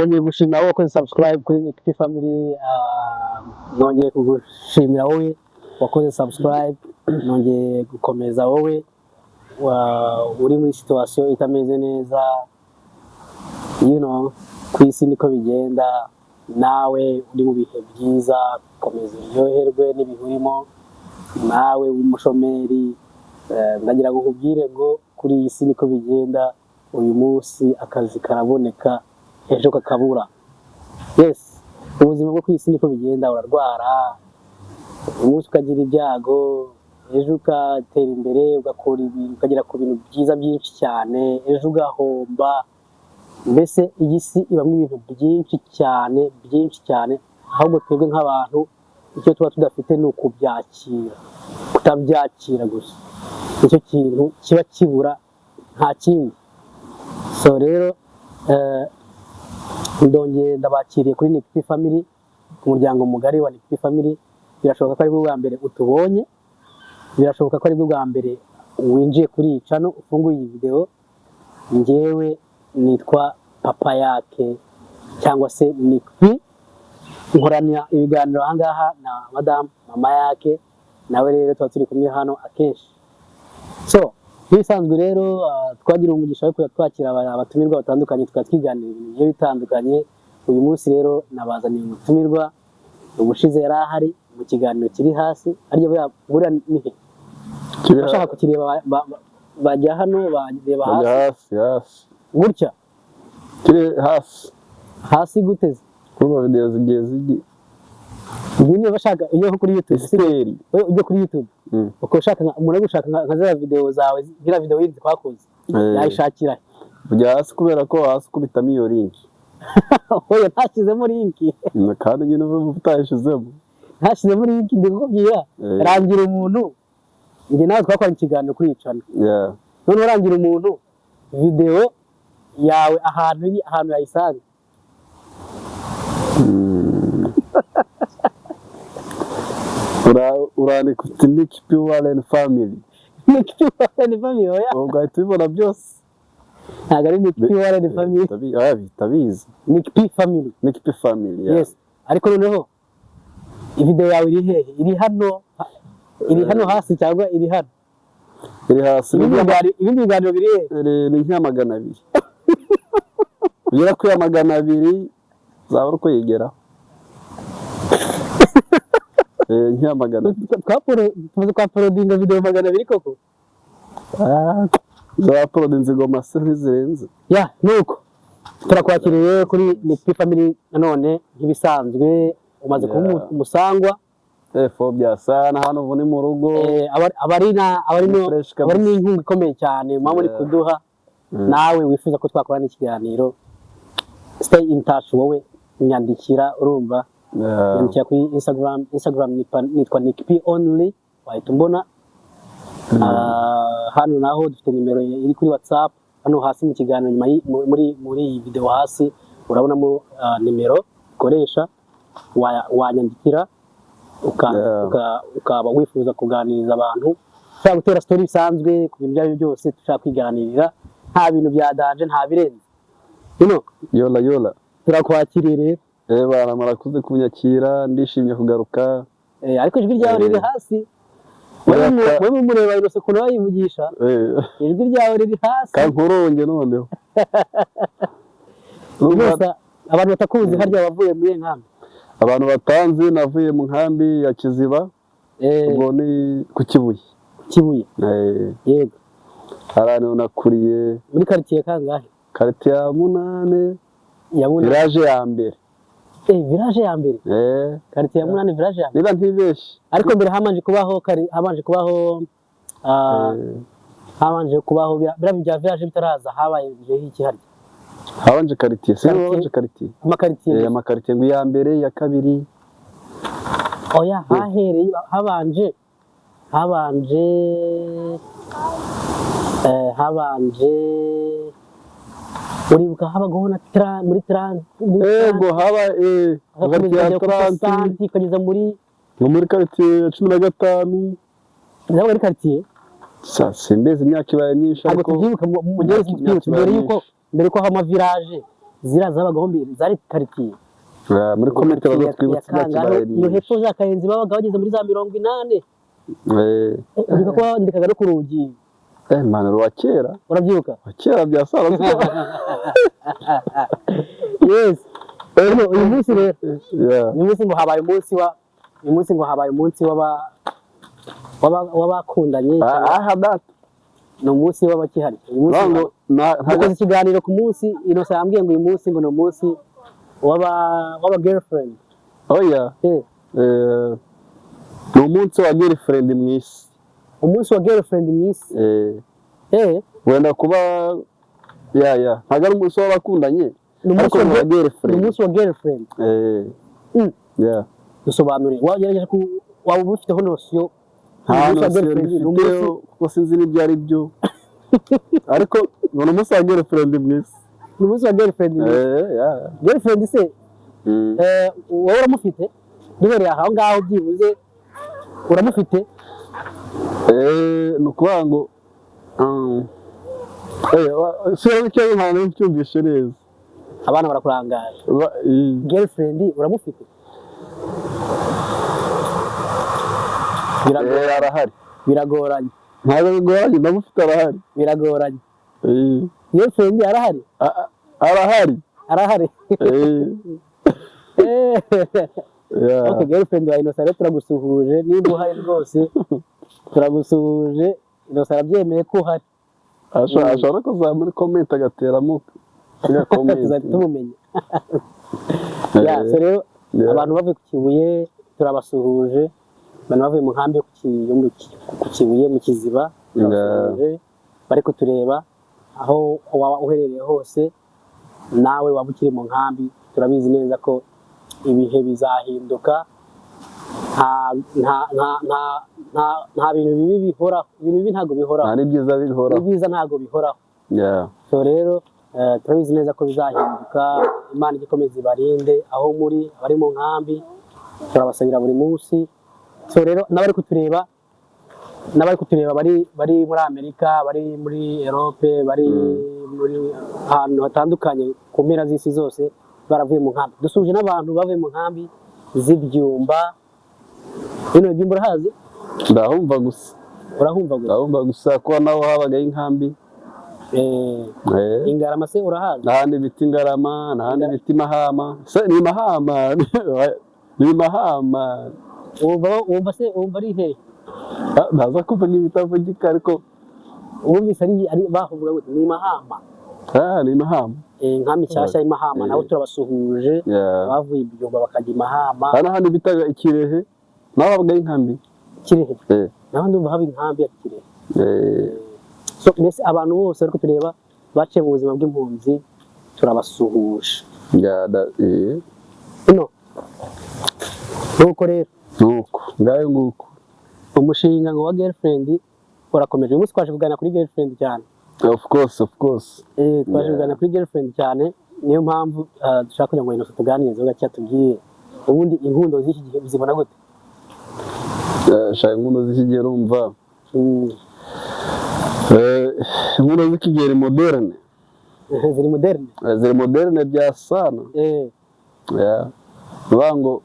Nongeye gushimira wowe wakoze subscribe kuri Nick P Family. Nongeye kugushimira wowe wakoze subscribe. Nongeye gukomeza wowe uri muri situation itameze neza. Ku isi niko bigenda. Nawe uri mu bihe byiza, komeza uryoherwe n'ibihe urimo. Nawe w'umushomeri, ndagira ngo nkubwire ngo kuri iyi si niko bigenda. Uyu munsi akazi karaboneka, ejo kakabura. Yes, ubuzima bwo ku isi niko bigenda. Urarwara uyu munsi, ukagira ibyago, ejo ugatera imbere, ugakora ibintu, ukagera ku bintu byiza byinshi cyane, ejo ugahomba. Mbese iyi si ibamo ibintu byinshi cyane, byinshi cyane. Ahubwo twebwe nk'abantu icyo tuba tudafite ni ukubyakira. Kutabyakira gusa nicyo kintu kiba kibura, nta kindi. So rero, ndongeye ndabakiriye kuri Nick P Family, umuryango mugari wa Nick P Family. Birashoboka ko aribwo bwa mbere utubonye, birashoboka ko aribwo bwa mbere winjiye kuri iyi channel, ufunguye iyi video. Njyewe nitwa Papa Yake cyangwa se Nick P. Nkorana ibiganiro ahangaha na madamu Mama Yake, nawe rero tuba turi kumwe hano akenshi. So nk'ibisanzwe rero, twagira umugisha wo kujya twakira abatumirwa batandukanye, tukaba twiganira ibintu bigiye bitandukanye. Uyu munsi rero nabazaniye umutumirwa. Ubushize yari ahari mu kiganiro kiri hasi arya. Buriya ni he? Bashaka kukireba bajya hano, bareba Bajya hasi. Hasi hasi. Gutya? Kiri hasi. Hasi guteze? Kuba video zigiye zigiye. Nyine bashaka ujye nko kuri YouTube, sibyo? Esiteri. Wowe ujye kuri YouTube, ukaba ushaka umuntu ari gushaka nka ziriya video zawe, ziriya video yindi twakoze, yayishakira he? Ujya hasi kubera ko hasi ukubitamo iyo link. Oya, ntashyizemo link. Kandi nyine uba utayishyizemo. Ntashyizemo link, ndi kukubwira. Rangira umuntu, njye nawe twakoranye ikiganiro kuri iyi channel. Noneho urangira umuntu video yawe ahantu iri, ahantu yayisanga. Urandika uti "Nick P Warren Family". Nick P Warren Family? Oya. Ugahita ubibona byose. Ntabwo ari Nick P Warren Family. Bihita biza. Nick P Family. Nick P Family, yeah. Yes, ariko noneho video yawe iri hehe? Iri hano, iri hano hasi cyangwa iri hano? Iri hasi. Ibindi biganiro biri hehe? Ni nka 200. Ugera kuri ya 200 zaba uri kuyigeraho. Nka 200. Tumaze kwa uploadinga video 200 koko? Ah, za uploadinze ingoma se ntizirenze? Ya, nuko turakwakiriye kuri Nick P Family nanone nk'ibisanzwe, umaze kuba umusangwa. Efo byasana hano ubu ni mu rugo. Abari Ni fresh kabisa. abari n'inkunga ikomeye cyane muba muri kuduha. Nawe wifuza ko twakorana ikiganiro, stay in touch. Wowe nyandikira, urumva? Nyandikira kuri Instagram. Instagram nitwa Nick P Only, wahita umbona. Ah, hano naho dufite nimero iri kuri WhatsApp. Hano hasi mu kiganiro, nyuma muri iyi video hasi urabonamo nimero ukoresha, wanyandikira ukaba wifuza kuganiriza abantu, ushaka gutera story bisanzwe ku bintu ibyo ari byo byose, dushaka kwiganirira, nta bintu bya danger, nta birenze. Yola yola. Turakwakiriye rero. Bana, murakoze kunyakira, ndishimye kugaruka. Ariko ijwi ryawe riri hasi. Wowe mureba Innocent ukuntu bayivugisha. Ijwi ryawe riri hasi. Kankuronge noneho. Urumva. Gusa abantu batakuzi, harya wavuye muri nkambi? Abantu batanzi, navuye mu nkambi ya Kiziba. Ubwo ni ku Kibuye. Kibuye. Yego. Hari ahantu nakuriye. Muri quartier kangahe? Quartier ya munane. Ya munani. Village ya mbere. Village ya mbere? Quartier ya munani, village ya mbere. Niba ntibeshye. Ariko mbere habanje kubaho habanje kubaho habanje kubaho biriya bya village bitaraza, habaye iki harya? Habanje quartier si? Quartier. Habanje quartier. Amaquartier. Amaquartier ngo iya mbere, iya kabiri. Oya, hahereye habanje, uribuka habagaho na muri 30 muri Ego, haba hagakomeza quartier ya ukagera kuri 30. 60, ukageza muri Ngo muri quartier ya 15. Ntabwo ari quartier. Simbizi, imyaka ibaye myinshi. Ntabwo Ariko tubyibuka, mugereze imyaka mutwibutse ibaye mbere yuko myinshi. mbere yuko haba village. Ziriya zabagaho mbere zari karitsiye. Yeah, muri comment Karitsiye bazatwibutsa ya imyaka kangahe? ibaye Iyo hepfo za Kayenzi babaga bageze muri za 80. Uribuka ko bandikaga no ku rugi? Man, ruwa kera. Urabyibuka? Wa kera bya sara. Yes. Rero uyu munsi rero, uyu munsi ngo habaye umunsi w'abakundanye cyangwa Aha data. Ni umunsi w'abakihari uyu munsi. Ngo na Dukoze ikiganiro ku munsi, Innocent yambwiye ngo uyu munsi ngo ni umunsi w'aba girlfriend. Oya. Ni umunsi wa girlfriend mu isi. Umunsi wa girlfriend mu isi. Wenda kuba ya ntabwo ari umunsi w'abakundanye, Ni umunsi ariko wa ni uwa ni girlfriend. umunsi wa girlfriend. Yeah. Dusobanurire, wagerageje ku waba ubifiteho notion? Nta Umunsi wa notion girlfriend ni umunsi mbifiteho kuko sinzi n'ibyo ari byo, ariko ni umunsi wa girlfriend mu isi. Ni umunsi wa girlfriend mu isi. Yeah. Girlfriend se, wowe uramufite? Duhereye aho ngaho, byibuze uramufite? Ni ukuvuga ngo sura icyo ntabwo mbyumvishe neza. Abana barakurangaje. Girlfriend uramufite? Arahari. Biragoranye. Ntabwo bigoranye, ndamufite, arahari. Biragoranye. Girlfriend arahari? Arahari. Arahari. Yeah. Okay, girlfriend wa Innocent rero turagusuhuje niba uhari rwose, turagusuhuje. Innocent arabyemeye ko uhari. Ashobora kuza muri comment agateramo comment. Tuzahita tumumenya. Yeah, so rero abantu bavuye ku Kibuye turabasuhuje, abantu bavuye mu nkambi yo ku Kibuye mu Kiziba turabasuhuje, bari kutureba aho waba uherereye hose, nawe waba ukiri mu nkambi, turabizi neza ko ibihe bizahinduka. Nta nta nta nta nta nta bintu bibi bihoraho, ibintu bibi ntabwo bihoraho. Nta n'ibyiza bihoraho. Ibyiza ntabwo bihoraho. So rero turabizi neza ko bizahinduka. Imana ijya ikomeza ibarinde aho muri, abari mu nkambi turabasabira buri munsi. So rero n'abari kutureba bari muri Amerika, bari muri Europe, bari muri ahantu hatandukanye ku mpera z'isi zose, baravuye mu nkambi, dusuhuje n'abantu bavuye mu nkambi z'ibyumba. Bino Ibyumba urahazi? Ndahumva gusa. Urahumva gusa? Ndahumva gusa kuko naho habagaho inkambi. Ingarama se urahazi? N'ahandi bita Ingarama, n'ahandi bita Imahama. Se ni Mahama, ni Mahama. Wumva se, wumva ari hehe? Ah, ntaza kuvuga ibitavugika ariko. Wumvise ari bavuga gute? Ni Mahama. Ah, ni Mahama. Inkambi nshyashya y'Imahama, nabo turabasuhuje, bavuye Ibyumba bakajya i Mahama. Hari n'ahandi bitaga Ikirehe, naho habagaho inkambi. Kirehe? Naho ndumva haba inkambi ya Kirehe. So mbese abantu bose bari kutureba baciye mu buzima bw'impunzi turabasuhuje. Yeah. Ino nuko rero. Nuko ngayo nguko. Umushinga ngo wa girlfriend urakomeje. Uyu munsi twaje kuganira kuri girlfriend cyane. Of course, of course. Twaje kuganira kuri girlfriend cyane, niyo mpamvu dushaka kugira ngo Innocent tuganirize gake, tubwire ubundi inkundo z'iki gihe uzibona gute? Shaka inkundo z'iki gihe, urumva, inkundo z'iki gihe ni moderne. Ziri moderne. Ziri moderne bya sana. Yeah. Ni ngo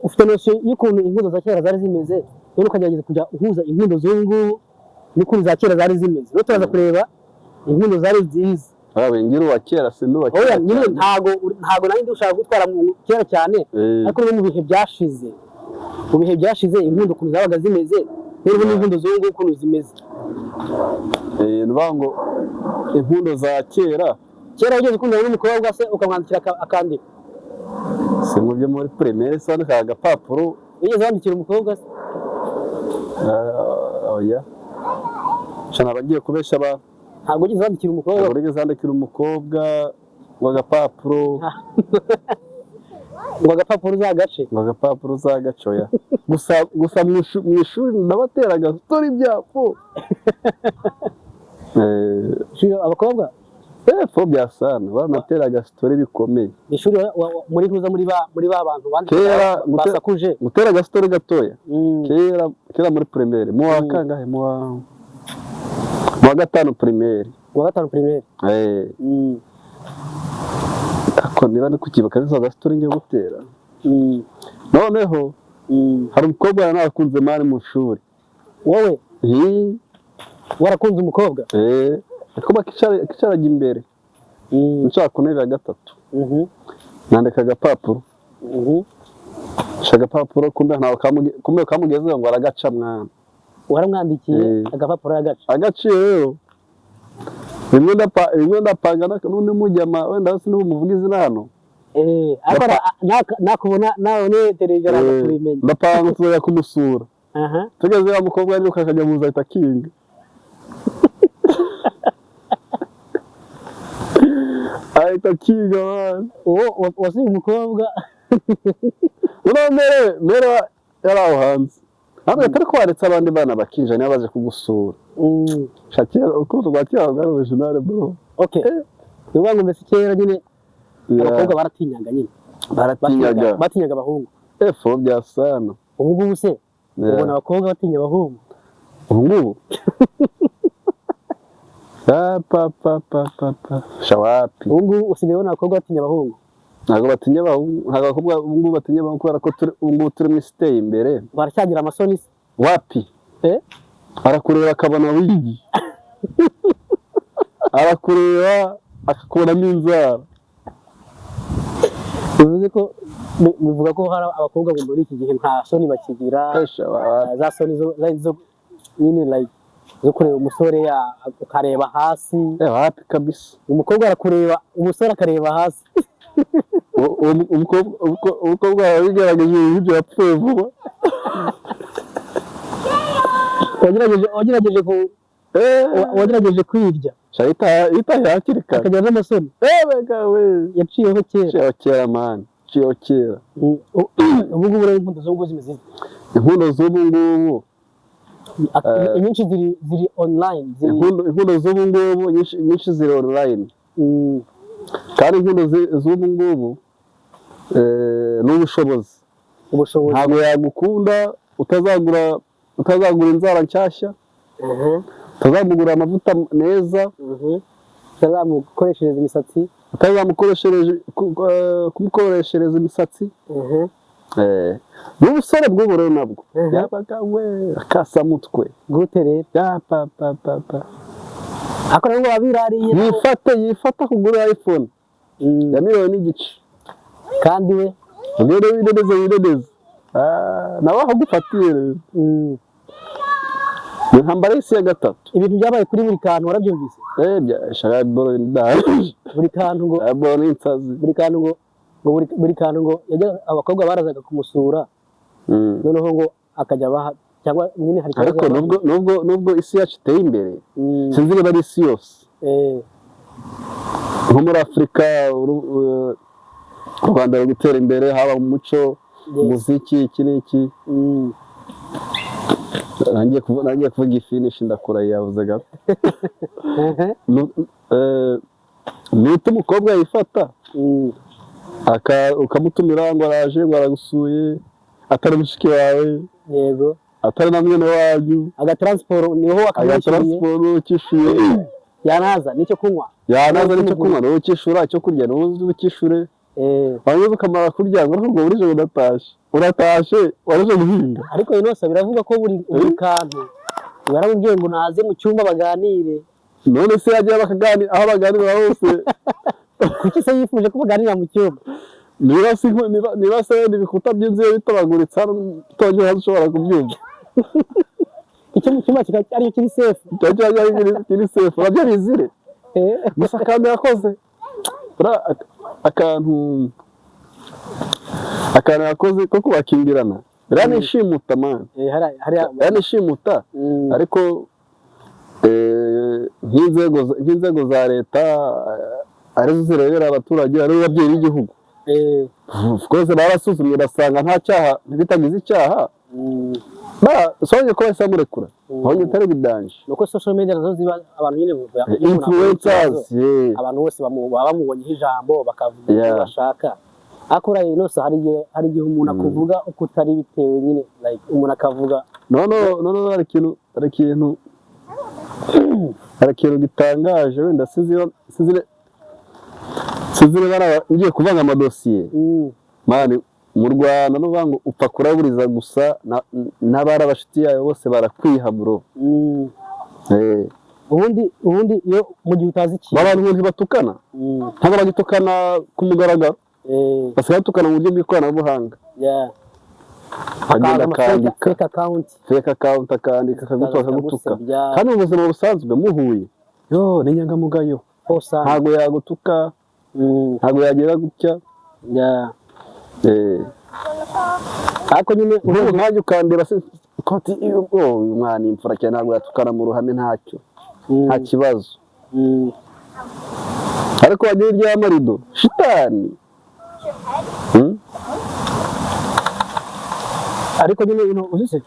Ufite notion y'ukuntu inkundo za kera zari zimeze, none ukagerageza kujya uhuza inkundo z'ubu ngubu n'ukuntu za kera zari zimeze. Rero turaza kureba inkundo zari nziza. Wawe ngira uwa kera, sindi uwa Oya. kera Nyine cyane. ntago nari ndi ushaka gutwara mu kera cyane, ariko no mu bihe byashize, inkundo ukuntu zabaga zimeze n'ubu n'inkundo z'ubu ngubu ukuntu zimeze. Ni ukuvuga ngo inkundo za kera, Kera wigeze ukundana n'umukobwa se ukamwandikira akandika? Si mu byo muri primaire se wandikaga agapapuro. Wigeze wandikira umukobwa se? Oya, shana abagiye kubesha abantu. Ntabwo wigeze wandikira umukobwa? Ntabwo nigeze wandikira umukobwa ngo agapapuro. Ngo agapapuro uzagace? Ngo agapapuro uzagace, oya. Gusa gusa mu ishuri nabateraga story byapo. Ishuri abakobwa? Epfo bya sana banateraga story bikomeye. Ishuri muri ntuza muri ba bantu bandika Kera basakuje. Gutera story gatoya. Kera kera muri primaire mu wa kangahe, mu wa gatanu primaire. Wa gatanu primaire. Ko niba ndi kukibuka neza, story ngiye gutera. Noneho hari umukobwa narakunze, man, mu ishuri. Wowe? Hi. Warakunze umukobwa? Eh, ariko akicaraga imbere, nshaka ku ntebe ya gatatu. Nandika agapapuro, nshaka agapapuro, kumbe ntawe kumbe kamugezeho ngo aragaca, mwana. Waramwandikiye? Eh. Agapapuro agaca? Agaciro rero, rimwe ndapanga n'undi mujyama, wenda sinzi umuvuga izina hano. Eh, ariko nakubona nawe televiziyo araza kubimenya. Ndapanga tuzajya kumusura. Tugeze, wa mukobwa ariruka akajya mu nzu, ahita akinga. Ahita akinga, man. Uwo wasuye umukobwa? Noneho mere yari aho hanze, ntabwo atari ko waretse abandi bana bakinjira niba baje kugusura. Shakira, urukundo rwa kera rwari original, bro. Okay, ni ukuvuga ngo mbese kera nyine abakobwa baratinyaga nyine? Baratinyaga. Batinyaga abahungu. Efo bya sana. Ubu ngubu se ubona abakobwa batinya abahungu? Ubu ngubu, pa pa pa pa pa pa, shawapi. Ubu ngubu usigaye ubona abakobwa batinya abahungu? Ntabwo batinya abahungu, ntabwo abakobwa ubu ngubu batinya abahungu, kubera ko turi ubu ngubu turi mu isi iteye imbere. Baracyagira amasoni se? Wapi. Eh? Arakureba akabona wigi, arakureba akakubonamo inzara. Bivuze ko bivuga ko hari abakobwa ngo muri iki gihe nta soni bakigira. Esha, wapi. Za soni zo nyine like zo kureba umusore ukareba hasi. Eh, wapi kabisa. Umukobwa arakureba, umusore akareba hasi. Uwo umukobwa wabigerageje ibintu nk'ibyo yapfuye vuba. Wagerageje ku Eh, wagerageje kwirya. Sha, yitaye hakiri kare. Akagira n'amasoni. Ewe we. Yaciyeho kera. Ciyeho kera, man, ciyeho kera. Ubu ngubu rero inkundo z'ubu ngubu zimeze zite? Inkundo z'ubu ngubu? Inyinshi ziri online, ziri Inkundo z'ubu ngubu nyinshi ziri online. Kandi inkundo z'ubu ngubu ni ubushobozi. Ubushobozi. Ntabwo yagukunda utazagura inzara nshyashya, utazamugura amavuta meza, Utazamukoreshereza imisatsi. Kumukoreshereza imisatsi. N'ubusore bw'ubu rero nabwo yabaga we akasamutwe. Gute rero? Ya pa pa pa pa. Ariko nabo baba birariye. Yifata kugura iPhone ya 1.5 miliyoni. Kandi we Ugende widedeze, widedeze. Ah, nawe aho agufatiye rero ni intambara y'isi ya gatatu. Ibintu byabaye kuri buri kantu, warabyumvise? Eh, bya sharaboro ndaje. Buri kantu ngo Sharaboro ni insazi. Buri kantu ngo buri kantu ngo yajyaga, abakobwa barazaga kumusura, noneho ngo akajya abaha cyangwa nyine hari ikibazo. Ariko nubwo isi yacu iteye imbere, sinzi niba ari isi yose, nko muri Afurika, u Rwanda ruri gutera imbere, haba mu muco, umuziki, iki n'iki. Nangiye kuvuga ifinishi, ndakura yavuze gato. Nuta umukobwa yifata, ukamutumira ngo araje, ngo aragusuye, atari mushiki wawe, atari na mwene wanyu. Agatransport niho wakamwishyuriye. Agatransport ukishyuye. Yanaza n'icyo kunywa. Yanaza n'icyo kunywa niwe ukishyura, icyo kurya niwe ukishyure. Warangiza ukamara kurya ngo ariko ngo burije ngo udatashye, uratashe waruje guhinga. Ariko Inosa biravuga ko buri kantu yaramubwiye ngo naze mu cyumba baganire. None se yagira bakaganira aho baganira hose? Kuki se yifuje ko baganira mu cyumba? Niba se wenda ibikuta by'inzu ye bitobaguritse hano utongera hasi ushobora kubyumva. Icyo mu cyumba kikaba ariyo kiri safe. Icyo cyaba kiri safe, nabyo bizire. Gusa akantu yakoze buriya, akantu yakoze ko kubakingirana, biriya ni ishimuta, man. Eh, hariya. Biriya ni ishimuta. Ariko nk'inzego za leta, arizo zirebera abaturage, aribo babyeyi b'igihugu, of course barasuzumye basanga nta cyaha, bitagize icyaha. Sonye ko bahise bamurekura, babonye atari bidanje. Nuko social media nazo ziba abantu nyine iyo umuntu ahuye n'ikibazo, Influencers, yeah. abantu bose baba bamubonyeho ijambo, bakavuga ibyo bashaka. Ariko uriya Inosa hari igihe umuntu akuvuga uko utari, bitewe nyine like umuntu akavuga. No, hari ikintu gitangaje, wenda sinzi Sinzi niba ngiye kuvanga amadosiye. Man, mu Rwanda nuvuga ngo upfa kuraburiza gusa, n'abari abashuti yawe bose barakwiha, bro. Ubundi iyo mu gihe utazi ikintu, Abantu ngo ntibatukana, ntabwo bagitukana ku mugaragaro, basigaye batukana mu buryo bw'ikoranabuhanga. Agenda Hakaza ama akandika fake account. Fake account, akandika akagutuka, akagutuka. Akagusebya. Kandi mu buzima busanzwe muhuye, yo ni inyangamugayo, Hose. ntabwo yagutuka, ntabwo yagira gutya. Ariko nyine Nk'ubu nkanjye ukandeba se ko ati "Oh, uyu mwana ni imfura cyane, ntabwo yatukana mu ruhame, ntacyo, nta kibazo." Ariko wagira irya y'amarido shitani. Ariko nyine ino uzi se,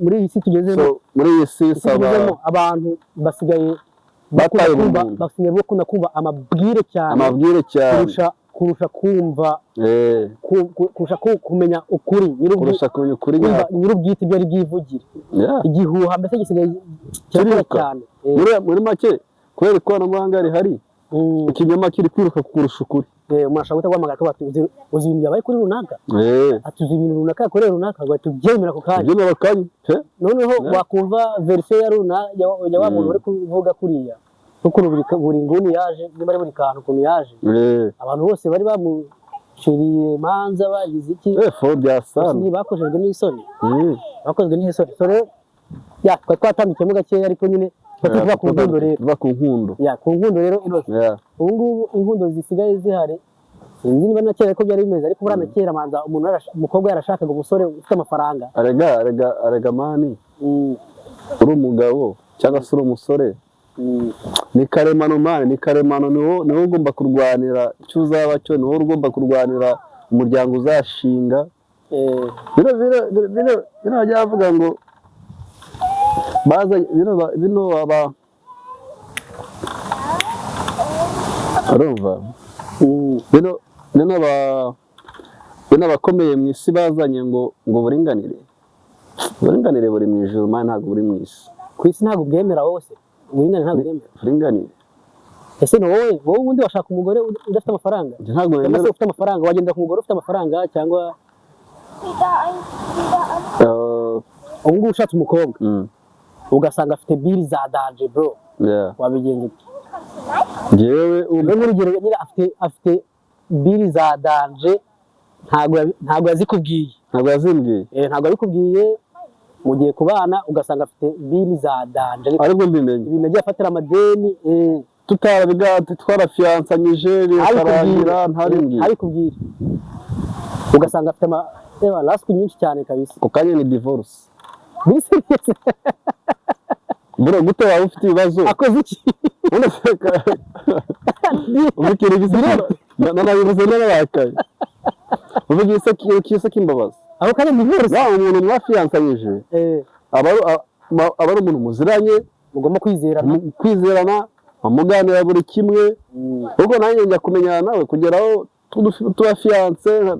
muri iyi si tugezemo, So, muri iyi si isi saba tugezemo, abantu basigaye bataye bakunda kumva, ubumuntu. Basigaye bakunda kumva amabwire cyane Amabwire cyane kurusha kumva kurusha kumenya ukuri kurusha kumenya ukuri kumva nyako. Nyir'ubwite ibyo ari bwivugire. Igihuha mbese gisigaye kirakora Kiriruka. cyane. Muri make, kubera ikoranabuhanga rihari, ikinyoma kiri kwiruka kurusha ukuri. Umuntu ashobora guhita aguhamagara akavuga ati: Uzi ibintu byabaye kuri runaka?" Ati: "Uzi ibintu runaka yakoreye runaka?" Ugahita ubyemera ako kanya. Ibyo bakanya pe. Noneho wakumva version ya runa ya wa muntu uri kuvuga kuriya, n'ukuntu buri nguni yaje, niba ari buri kantu ukuntu yaje, abantu bose bari bamuciriye imanza, bagize iki. Fo bya sana. Bakoreshejwe n'isoni, bakozwe n'isoni. So rero ya twari twatambikiyemo gakeya, ariko nyine twari tuvuga ku nkundo rero. Tuva ku nkundo. Ya, ku nkundo rero inoze. Ubu ngubu inkundo zisigaye zihari, sinzi niba na kera ko byari bimeze, ariko buriya na kera manza umuntu umukobwa yarashakaga umusore ufite amafaranga. Arega man, uri umugabo cyangwa se uri umusore, ni karemano, man, ni karemano. Ni wowe ugomba kurwanira icyo uzaba cyo, ni wowe ugomba kurwanira umuryango uzashinga. Bino bajya bavuga ngo baza bino aba, urumva, bino abakomeye mu isi bazanye ngo uburinganire buri mu ijuru, man, ntabwo buri mu isi. Ku isi ntabwo bwemera wose, uburinganire ntabwo bwemera. Uburinganire. Ese ni wowe ubundi washaka umugore udafite amafaranga? Njye ntabwo Cyangwa se nemera. ufite amafaranga, wagendera ku mugore ufite amafaranga cyangwa ubu ngubu ushatse umukobwa ugasanga afite bill za danger, bro, wabigenza ute? Njyewe ubu Mbe nk'urugero nyine afite bill za danger, ntabwo yazikubwiye. Ntabwo yazimbwiye. Ntabwo yabikubwiye, mugiye kubana ugasanga afite bill za danger, ariko Aribwo mbimenye. ibintu agiye afatira amadeni, tutarabiga twarafiyansanyije bikarangira ntabimbwiye. Ntabikubwire, ugasanga afite ama ewa rasku nyinshi cyane kabisa. Ako kanya ni divorce. Muri serious? Bro, gute waba ufite ibibazo? Akoze iki? Ubundi se uvuga ikintu gisa, nanabivuze nararakaye, uvuga igisa kimbabaza. Ako kanya ni divorce. Waba umuntu mwafiyansanyije, aba ari umuntu muziranye, Mugomba kwizerana. Kwizerana, muganira buri kimwe, kuko nanjye njya kumenyana nawe kugera aho tuba fiancé.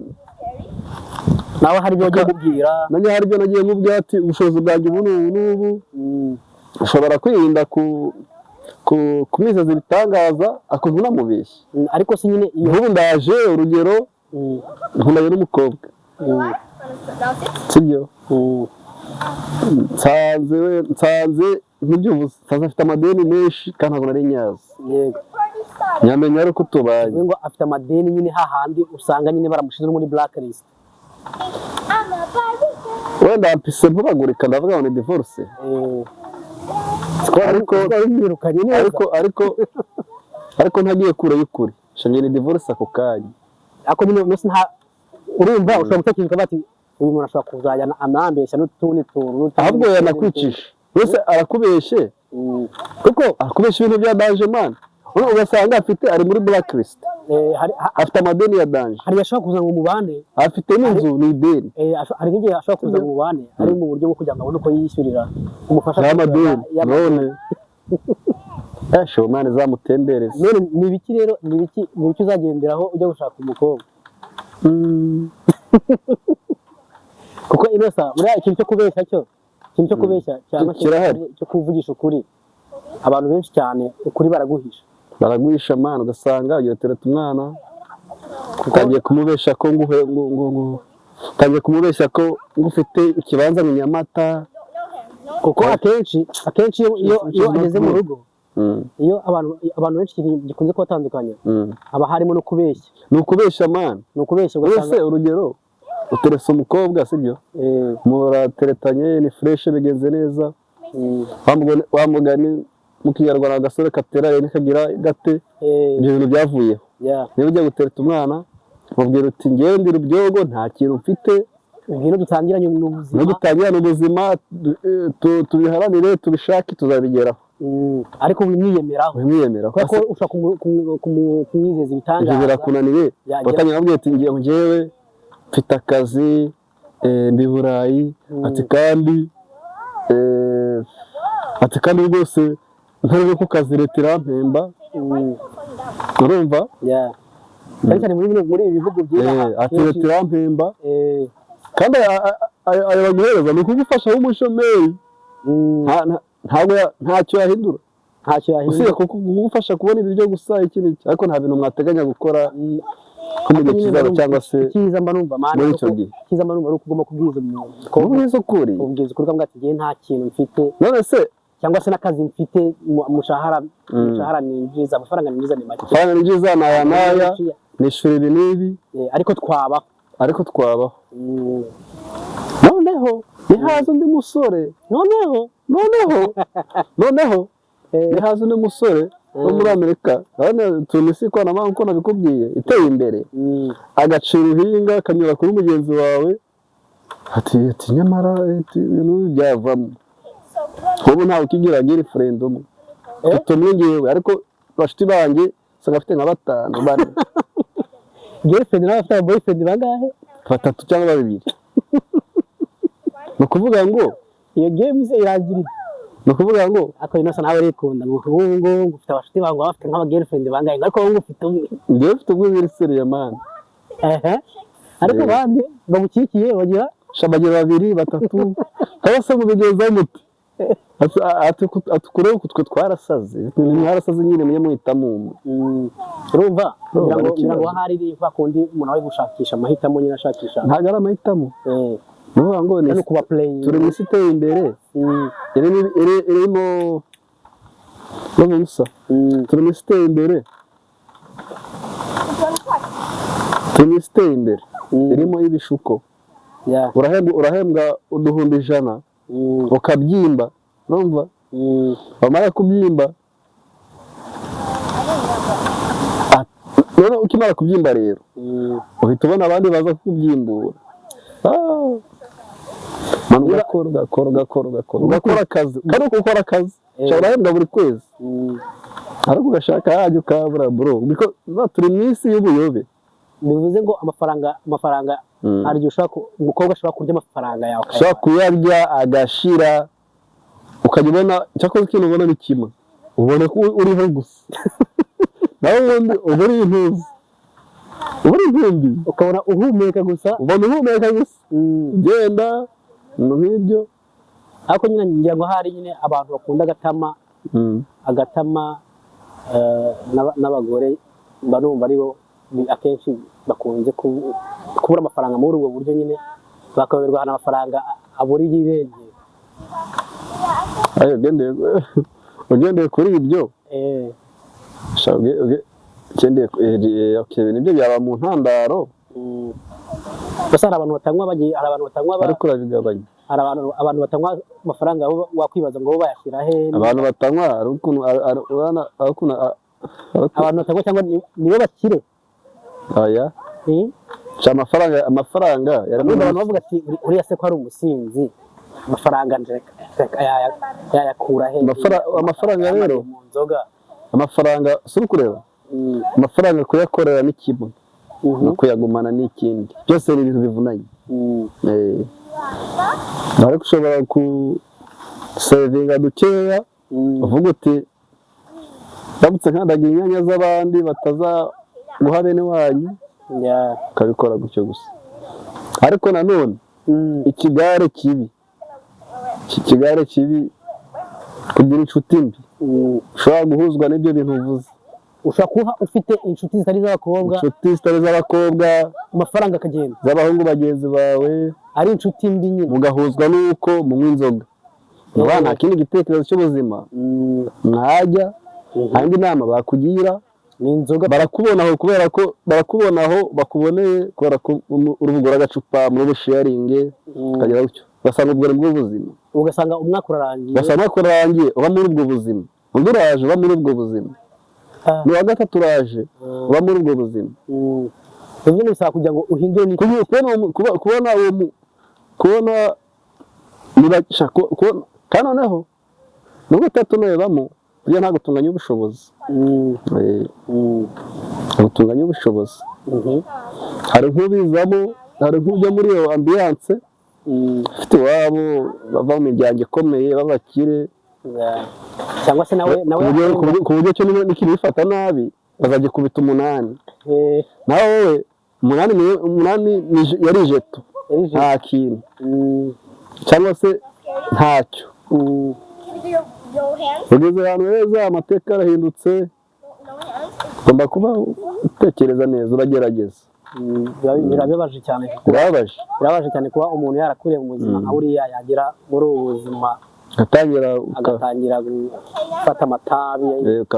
Nawe hari ibyo wagiye kubwira. Nanjye hari ibyo nagiye mubwira ati ubushobozi bwanjye ubu n'ubu n'ubu, ushobora kwirinda ku kumwizeza ibitangaza akumva unamubeshya. Ariko se nyine iyo Nk'ubu ndaje, urugero, nkundanye n'umukobwa, sibyo? Nsanze nk'ibyo uvuze, nsanze afite amadeni menshi kandi ntabwo nari nyazi. Nyamenya ari uko tubaye. Bivuze ngo afite amadeni nyine, hahandi usanga nyine baramushize no muri blacklist. Wenda mpise mpubagurika, ndavuga ngo ni divorce. Ariko mwirukanye neza. Ariko ntagiye kure y'ukuri, shangiye ni divorce ako kanya. Ariko nyine umunsi nta urumva ushobora gutekereza bati uyu muntu ashobora kuzajya anambeshya n'utundi tuntu n'utundi Ahubwo n'utundi. Yanakwicisha wese arakubeshye, kuko arakubeshya ibintu bya danger, man. Ugasanga afite, ari muri blacklist, afite amadeni ya danger. Hari ashobora kuza ngo mubane. Afite n'inzu ni ideni. Hari nk'igihe ashobora kuza ngo mubane ari mu buryo bwo kugira ngo abone uko yishyurira umufasha y'amadeni. Y'amadeni. None shomani zamutembereza. None ni ibiki rero, ni ibiki uzagenderaho ujya gushaka umukobwa? Kuko inosa buriya ikintu cyo kubeshya cyo, ikintu cyo kubeshya cyangwa Kirahari. cyo kuvugisha ukuri, abantu benshi cyane ukuri baraguhisha. Baraguhisha man, ugasanga ugiye gutereta umwana, utangiye kumubesha ko nguhe ngo utangiye kumubeshya ko ngo ufite ikibanza mu Nyamata. Kuko akenshi iyo ageze mu rugo, iyo abantu benshi, ikintu gikunze kubatandukanya haba harimo no kubeshya. Ni ukubeshya man. Ni ukubeshya, ugasanga Wese, urugero, uterese umukobwa, sibyo? Murateretanye, ni fresh, bigenze neza. Wa mugani mu Kinyarwanda, agasore katera ntikagira gate. Ibyo bintu byavuyeho. Niba ugiye gutereta umwana, mubwira uti: "Ngewe ndi Rubyogo, nta kintu mfite." Ngwino dutangiranye n'ubuzima. No dutangirane ubuzima, tubiharanire, tubishake, tuzabigeraho. Ariko wimwiyemeraho. Wimwiyemera. Kubera ko ushobora kumwizeza Ibyo ibitangaza. birakunaniye. Watangira ababwira ati: "Ngewe mfite akazi, ndi i Burayi." Ati kandi rwose ntari ku kazi, leta irampemba. Urumva? Yeah. Cyane cyane muri ibi bihugu by'inaha. Ati: "Leta irampemba." Kandi ayo baguhereza ni ukugufasha nk'umushomeri. Ntacyo yahindura. Ntacyo yahindura. Usibye kugufasha kubona ibiryo gusa, iki n'iki, ariko nta bintu mwateganya gukora nko mu gihe kizaza cyangwa se Icyiza mba numva, man, muri ari icyo gihe. Icyiza mba numva ari uko ugomba kubwiza umuntu. Kubwiza ukuri. Kubwiza ukuri, ukavuga ati: "Njyewe nta kintu mfite." None se Cyangwa se n'akazi mfite, umushahara ninjiza, amafaranga ninjiza ni make. Amafaranga ninjiza ni aya n'aya, nishyura ibi n'ibi. Ariko twabaho. Ariko twabaho. Noneho nihaza undi musore, Noneho noneho nihaza undi musore wo muri Amerika, urabona turi mu isi y'ikoranabuhanga uko nabikubwiye iteye imbere, agacira uruhinga akanyura kuri mugenzi wawe, ati: "Nyamara ati, ibintu byavamo." Ubu ntawe ukigira girlfriend umwe. Mfite umwe ngewe, ariko bashuti banjye usanga afite nka batanu, bane. Girlfriend nawe afite boyfriend bangahe? Batatu cyangwa babiri. Ni ukuvuga ngo Iyo game se irangirira? Ni ukuvuga ngo Ariko Innocent nawe arikunda, ngo ubu ngubu ngo ufite abashuti bawe ngo bafite nk'aba girlfriend bangahe, ariko wowe ngo ufite umwe. Ngewe mfite umwe biri sérieux, man. Ehe, ariko abandi bagukikiye bagira Shabagira babiri, batatu, cyangwa se mubigenza muti? Ati kurebe twe twarasaze, mwarasaze nyine, mujye muhitamo umwe. Urumva, Urumva ngira ngo ni ngira ngo ikibazo. ahari kwa kundi umuntu ari gushakisha amahitamo nyine, ashakisha. Ntabwo ari amahitamo. Ni ukuvuga ngo ni No kuba playing. Turi mu isi iteye imbere, irimo no mu busa. Turi mu isi iteye imbere, turi mu isi iteye imbere irimo ibishuko. Urahembwa 100,000, ukabyimba, urumva? Wamara kubyimba, noneho ukimara kubyimba rero, uhita ubona abandi baza kukubyimbura. Man, ugakora, ugakora, ugakora, ugakora, ugakora akazi, kandi uko ukora akazi, ushobora urahembwa buri kwezi, ariko ugashaka hajya ukabura, bro. Turi mu isi y'ubuyobe. Bivuze ngo amafaranga hari igihe umukobwa ashobora kurya amafaranga yawe Ushobora kuyarya agashira, ukajya ubona cyakoze ikintu ubona ni kimwe, ubona ko uriho gusa, nawe ubundi uba uri intuzi, uba uri intumbi. Ukabona uhumeka gusa. Ubona uhumeka gusa, ugenda, ibintu nk'ibyo. Ariko nyine ngira ngo hari nyine abantu bakunda agatama, agatama, n'abagore mba numva aribo akenshi bakunze kubura amafaranga muri ubwo buryo nyine, bakayoberwa ahantu amafaranga abura irengero. Ayo, ugendeye kuri ibyo, sha, ugendeye okay, nibyo byaba mu ntandaro. Gusa hari abantu batanywa bagiye, hari abantu batanywa Ariko urabigabanya. Hari abantu batanywa amafaranga bo wakwibaza ngo bo bayashyira he? Abantu batanywa hari ukuntu urabona, hari ukuntu Abantu batanywa cyangwa nibo bakire? Aya. Sha, amafaranga Urumva abantu bavuga ati: "Uriya se ko ari umusinzi, amafaranga reka yayakura he?" Amafaranga rero Mu nzoga. Amafaranga si uri kureba, amafaranga kuyakorera ni kimwe, no kuyagumana ni ikindi. Byose ni ibintu bivunanye. Ariko ushobora kusevinga dukeya, uvuga uti: "Ndamutse nkandagira inyanya z'abandi bataza guha bene wanyu." Ukabikora gutyo gusa. Ariko nanone ikigare kibi, iki kigare kibi, kugira inshuti mbi, ushobora guhuzwa n'ibyo bintu uvuze. Ushobora kuba ufite inshuti zitari iz'abakobwa, Inshuti zitari iz'abakobwa, amafaranga akagenda, z'abahungu bagenzi bawe, ari inshuti mbi nyine. Mugahuzwa n'uko munywa inzoga. Muba nta kindi gitekerezo cy'ubuzima mwajya, nta yindi nama bakugira. Ni inzoga. Barakubona aho kubera ko barakubona aho bakuboneye, kubera ko uri bugure agacupa muri busharinge, ukagira gutyo, ugasanga ubwo ni bwo buzima. Ugasanga umwaka urarangiye. Ugasanga umwaka urarangiye uba muri ubwo buzima, undi uraje uba muri ubwo buzima, n'uwa gatatu uraje uba muri ubwo buzima. Bivuze bisaba kugira ngo uhindure ni Kubona uwo kubona niba kubona, kandi noneho nubwo tutaturebamo burya, ntabwo tunganya ubushobozi. Ntabwo tunganya ubushobozi. Hari nk'ubizamo, hari nk'ujya muri iyo ambiance ufite iwabo bava mu miryango ikomeye b'abakire, Cyangwa se nawe ku buryo cyo nikibifata nabi bazagikubita umunani. Nawe wowe umunani umunani yari ijeto. Yari ijeto. Nta kintu cyangwa se ntacyo. Ugeze ahantu heza, amateka arahindutse, ugomba kuba utekereza neza, uragerageza. Birababaje cyane. Birababaje. Birababaje cyane kuba umuntu yarakuriye mu buzima nka buriya, yagera muri ubu buzima ugatangira agatangira gufata amatabi,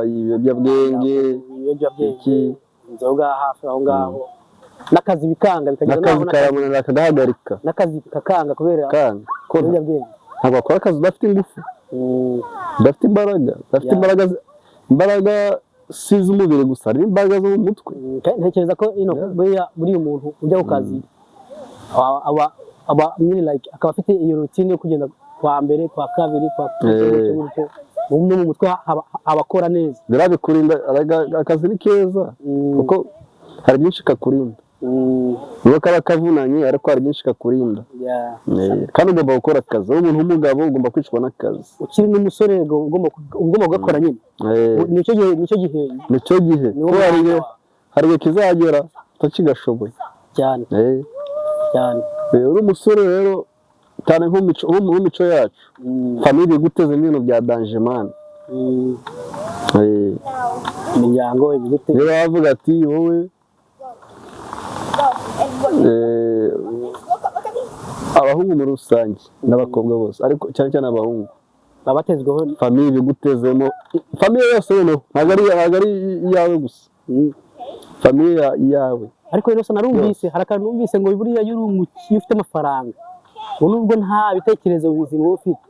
ibiyobyabwenge, ibiyobyabwenge, iki. Inzoga hafi aho ngaho, n'akazi bikanga, bikageza N'akazi n'aho karamunanira, akagahagarika. N'akazi kakanga kubera kanga ko ibiyobyabwenge. Ntabwo wakora akazi udafite ingufu, udafite imbaraga, udafite imbaraga si iz'umubiri gusa, hari n'imbaraga zo mu mutwe. Kandi ntekereza ko ino buriya buriya umuntu ujya ku kazi aba nyine like akaba afite iyo routine yo kugenda kwa mbere, kwa kabiri, kwa gutyo gutyo, no mu mutwe aba akora neza. Birabikurinda. Akazi ni keza kuko hari byinshi kakurinda, nubwo kaba kavunanye, ariko hari byinshi kakurinda. Kandi ugomba gukora akazi. Wowe umuntu w'umugabo ugomba kwicwa n'akazi. Ukiri n'umusore ugomba kugakora nyine. Nicyo gihe. Nicyo gihe. Niwo Kuko hari mwanya igihe wawe. Hari igihe kizagera utakigashoboye. Cyane. Cyane. Uri umusore rero, cyane nko mu mico yacu, famille iguteza ibintu bya danger, man. Imiryango ibigute. Niyo bavuga ati wowe abahungu muri rusange n'abakobwa bose, ariko cyane cyane abahungu, baba batezweho. Famille ibigutezemo, famille yose noneho, ntabwo ari iyawe gusa, famille yawe. Ariko rero narumvise, hari akantu numvise ngo buriya iyo ufite amafaranga, ngo nubwo nta bitekerezo bizima uba ufite,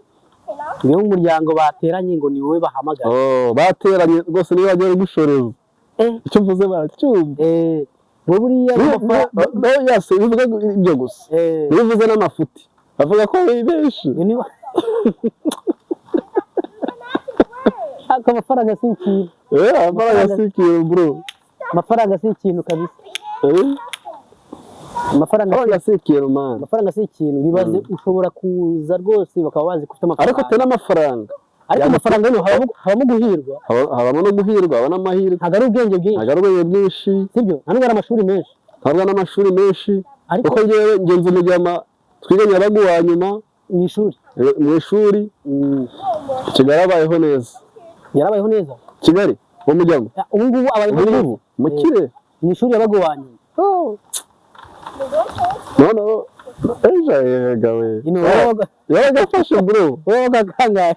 iyo umuryango bateranye ngo ni wowe bahamagara. Oh, bateranye rwose, niyo bagiye gushoreza, icyo mvuze baracyumva. Ngo buriya No, yase bivuga ibyo gusa, niyo uvuze n'amafuti bavuga ko wibeshe. Ngo ariko amafaranga si ikintu. Amafaranga si ikintu, bro. Amafaranga si ikintu kabisa. Amafaranga Amafaranga si ikintu, man. Amafaranga si ikintu. Bibaze, ushobora kuza rwose bakaba bazi ko ufite amafaranga. Ariko te n'amafaranga Ariko amafaranga yo habamo guhirwa. Habamo no guhirwa, haba n'amahirwe. Ntabwo ari ubwenge bwinshi. Ntabwo ari ubwenge bwinshi. Sibyo, nta nubwo ari amashuri menshi. Ntabwo n'amashuri menshi. Ariko Kuko njyewe ngenzi umujyama twiganye yabaga uwa nyuma mu ishuri. Mu ishuri. Kigali abayeho neza. Yarabayeho neza. Kigali uwo mujyamo. Ubu ngubu abayeho Ubu neza. ngubu mukire. Mu ishuri yabaga uwa nyuma. Noneho ejo yega we. Ino Yabaga afashe, bro. Wowe wabaga kangahe?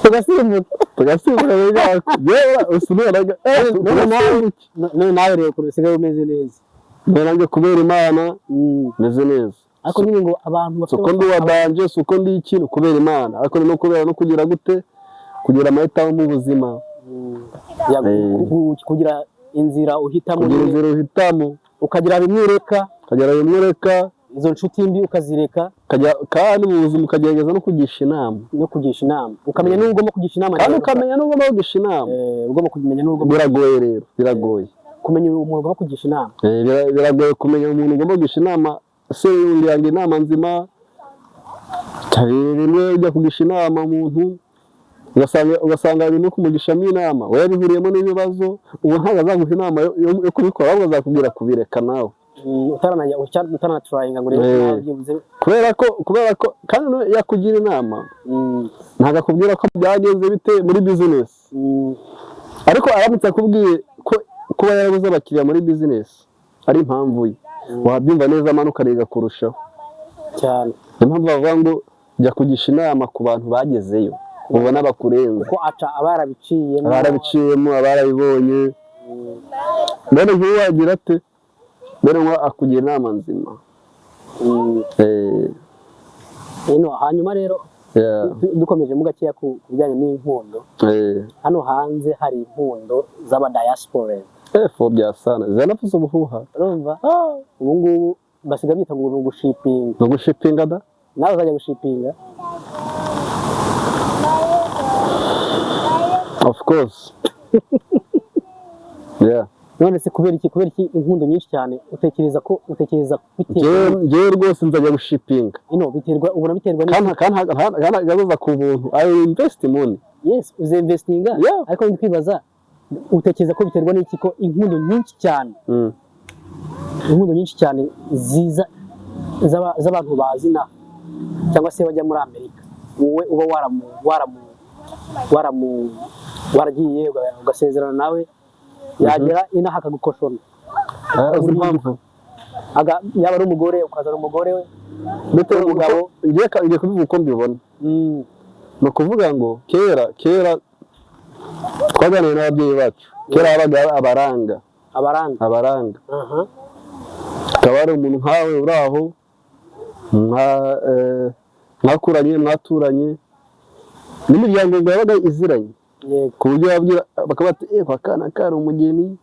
Tugasimbuka. Tugasimbuka yewe, usuneraga. None nawe reba ukuntu usigaye umeze neza. Nanjye kubera Imana meze neza. Ariko nyine ngo abantu Si bafite uko ndi uwa danger, si uko ndi ikintu, kubera Imana, ariko ni no kubera no kugira gute, kugira amahitamo mu buzima. Kugira inzira uhitamo. Kugira Nyine, inzira uhitamo. Ukagira bimwe ureka. Ukagira bimwe ureka. Izo nshuti mbi ukazireka. Kandi mu buzima ukagerageza no kugisha inama. No kugisha inama, ukamenya n'uwo ugomba kugisha inama. Kandi ukamenya n'ugomba kugisha inama. Ugomba kumenya n'uwo ugomba Biragoye rero, biragoye. Kumenya umuntu ugomba kugisha inama. Biragoye kumenya umuntu ugomba kugisha inama. Se undi yanga inama nzima. Hari rimwe ujya kugisha inama umuntu, ugasanga ibintu kumugishamo inama we yabihuriyemo n'ibibazo. Ubu ntabwo azaguha inama yo kubikora, ahubwo azakubwira kubireka nawe. Utaranajya utaranatryinga ngo urebe Eh. nawe byibuze. Kubera ko kandi nawe yakugira inama, ntabwo akubwira ko byagenze bite muri business, ariko aramutse akubwiye ko kuba yarabuze abakiriya muri business ari impamvu ye, wabyumva neza, amanuka ariga kurushaho. Cyane. Niyo mpamvu bavuga ngo jya kugisha inama ku bantu bagezeyo, ubona bakurenze. Kuko aca aba yarabiciyemo. Abarabiciyemo, abarabibonye. Mbere nk'uwo wagira ate? Mbere nk'uwo akugira inama nzima. Ino, hanyuma rero dukomeje mu gakeya ku bijyanye n'inkundo, hano hanze hari inkundo z'aba diaspora. Efo bya sana zanavuze ubuhuha. Urumva ubu ngubu basigaye byita ngo ni ugushipinga. Ni ugushipinga da. Nawe uzajya gushipinga? Of course, yeah. None se kubera iki inkundo nyinshi cyane utekereza biterwa Njyewe rwose nzajya gushipinga. Ino biterwa, ubona biterwa n'iki? Kandi azaza ku buntu. I will invest money. Yes, uzinvestinga. Ariko ndi kwibaza, utekereza ko biterwa n'iki ko inkundo nyinshi cyane, inkundo nyinshi cyane ziza z'abantu bazi na cyangwa se bajya muri Amerika, wowe uba waramu waragiye ugasezerana nawe, yagera inaha akagukoshona? Ah, uzi impamvu? Yaba ari umugore, ukazana umugore we. Bitewe Umugabo. n'umugabo. Ngiye kubivuga uko mbibona. Ni ukuvuga ngo kera twaganiriye n'ababyeyi bacu, kera habaga abaranga. Abaranga. Abaranga. Akaba ari umuntu nkawe uri aho, mwakuranye, mwaturanye n'imiryango ngo yabaga iziranye, ku buryo babwira bakaba bati: "Eh, kwa kana kari umugeni,"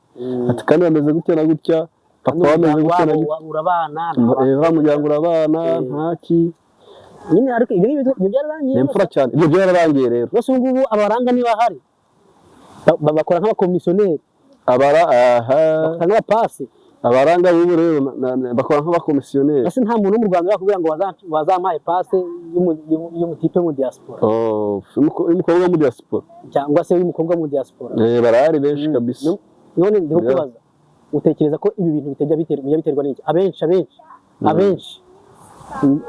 ati: "Kandi bameze gutya na gutya, papa bameze n'umuryango gutya na wabo gutya." Urabana. Uriya muryango urabana. Ntaki. Nyine, ariko ibyo ngibyo, ibyo byararangiye. Ni imfura cyane, ibyo byararangiye rero. Rwose ubu ngubu abaranga niba hari bakora nk'abakomisiyoneri. Abara aha. Bakora nk'abapasi. Abaranga b'ubu rero bakora nk'abakomisiyoneri. Ese nta muntu wo mu Rwanda wakubwira ngo wazampaye pase y'umutipe mu diaspora? Oh, y'umukobwa wo muri diaspora. Cyangwa se y'umukobwa mu diaspora. Barahari benshi kabisa. None ndi kukubaza, utekereza ko ibi bintu bitajya biterwa, bijya biterwa n'iki? Abenshi,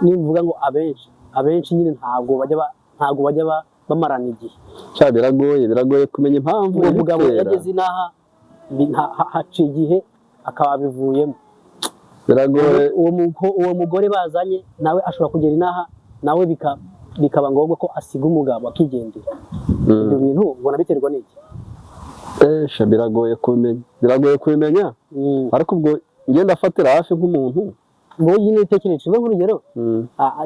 nimvuga ngo abenshi, abenshi nyine ntabwo bajya bamarana igihe. Cya biragoye kumenya impamvu Uwo mugabo ibitera. yageze inaha, haciye igihe akaba abivuyemo. Biragoye. Uwo mugore bazanye nawe ashobora kugera inaha, nawe bikaba ngombwa ko asiga umugabo akigendera. Ibyo bintu ubona biterwa n'iki? Sha, biragoye kubimenya, ariko ubwo ngenda afatira hafi nk'umuntu. Wowe nyine utekereje, uve nk'urugero,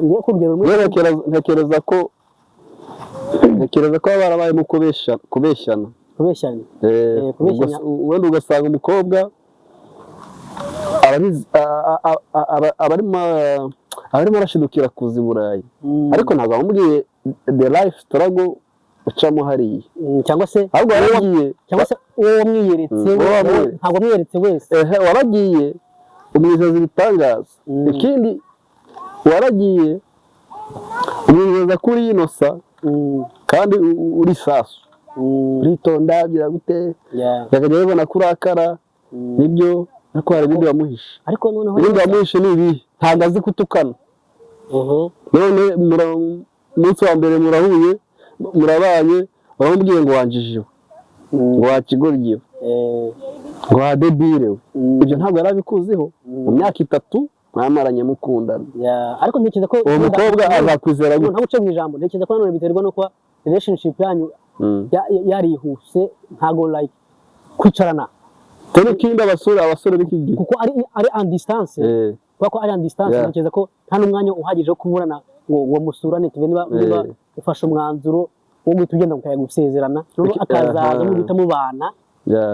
ngiye ku rugero rumwe. Njyewe ntekereza ko baba barabayemo kubeshyana. Kubeshyana. Kubeshyanya. Wenda ugasanga umukobwa arabizi, aba arimo arashidukira kuza i Burayi, ariko ntabwo wamubwiye the life struggle ucamo hariya. Cyangwa se Ahubwo waragiye cyangwa se uwo wamwiyeretse Uwo wamwiyeretse. Ntabwo wamwiyeretse wese. Ehe, waragiye umwizeza ibitangaza. Ikindi, waragiye umwizeza ko uri innocent, kandi uri sasu, uritonda, gira gute, yakajya abibona ko urakara. Nibyo, ariko hari ibindi wamuhishe. Ariko noneho Ibindi wamuhishe ni ibihe? Ntabwo azi kutukana. None umunsi wa mbere murahuye, murabanye, uramubwiye ngo wanjijiwe, ngo wakigoryiwe, ngo wadebire we. Ibyo ntabwo yari abikuziho mu myaka 3 mwamaranye mukundana. Yeah. Ariko ntekereza ko Uwo mukobwa azakwizera gute? Ntabwo uce mu ijambo, ntekereza ko nanone biterwa no kuba relationship yanyu yarihuse, ntago like kwicarana. Turi ikindi, abasore b'iki gihe Kuko ari en distance, kubera ko ari en distance, ntekereza ko nta n'umwanya uhagije wo kuburana ngo musurane tuve niba ufashe umwanzuro wo guhita ugenda mukajya gusezerana, noneho akazaza muguhita mubana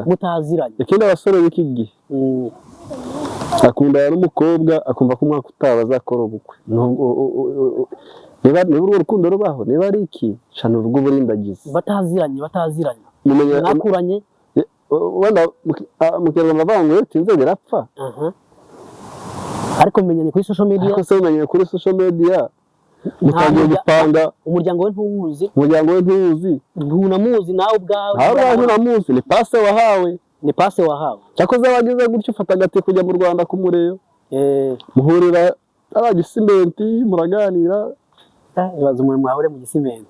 mutaziranye. Ikindi, abasore b'iki gihe akundana n'umukobwa akumva ko umwaka utaha bazakora ubukwe. Niba urwo rukundo rubaho, niba ari iki, cana urw'uburindagizi. Bataziranye. Mumenya mwakuranye. Wenda mu Kinyarwanda bavuga ngo iyo utinze birapfa. Aha. Ariko mumenyanye kuri social media. Ariko se mumenyeye kuri social media, mutangiye gupanga. Umuryango we ntuwuzi. Umuryango we ntuwuzi. Ntunamuzi nawe ubwawe. Ntawe ubwawe ntunamuzi, ni pase wahawe. Ni passe wahawe. Cyakoze wagize gutyo, ufata agati kujya mu Rwanda kumureba, muhurira ari Gisimenti, muraganira. Ibaza umuntu mwahure mu Gisimenti,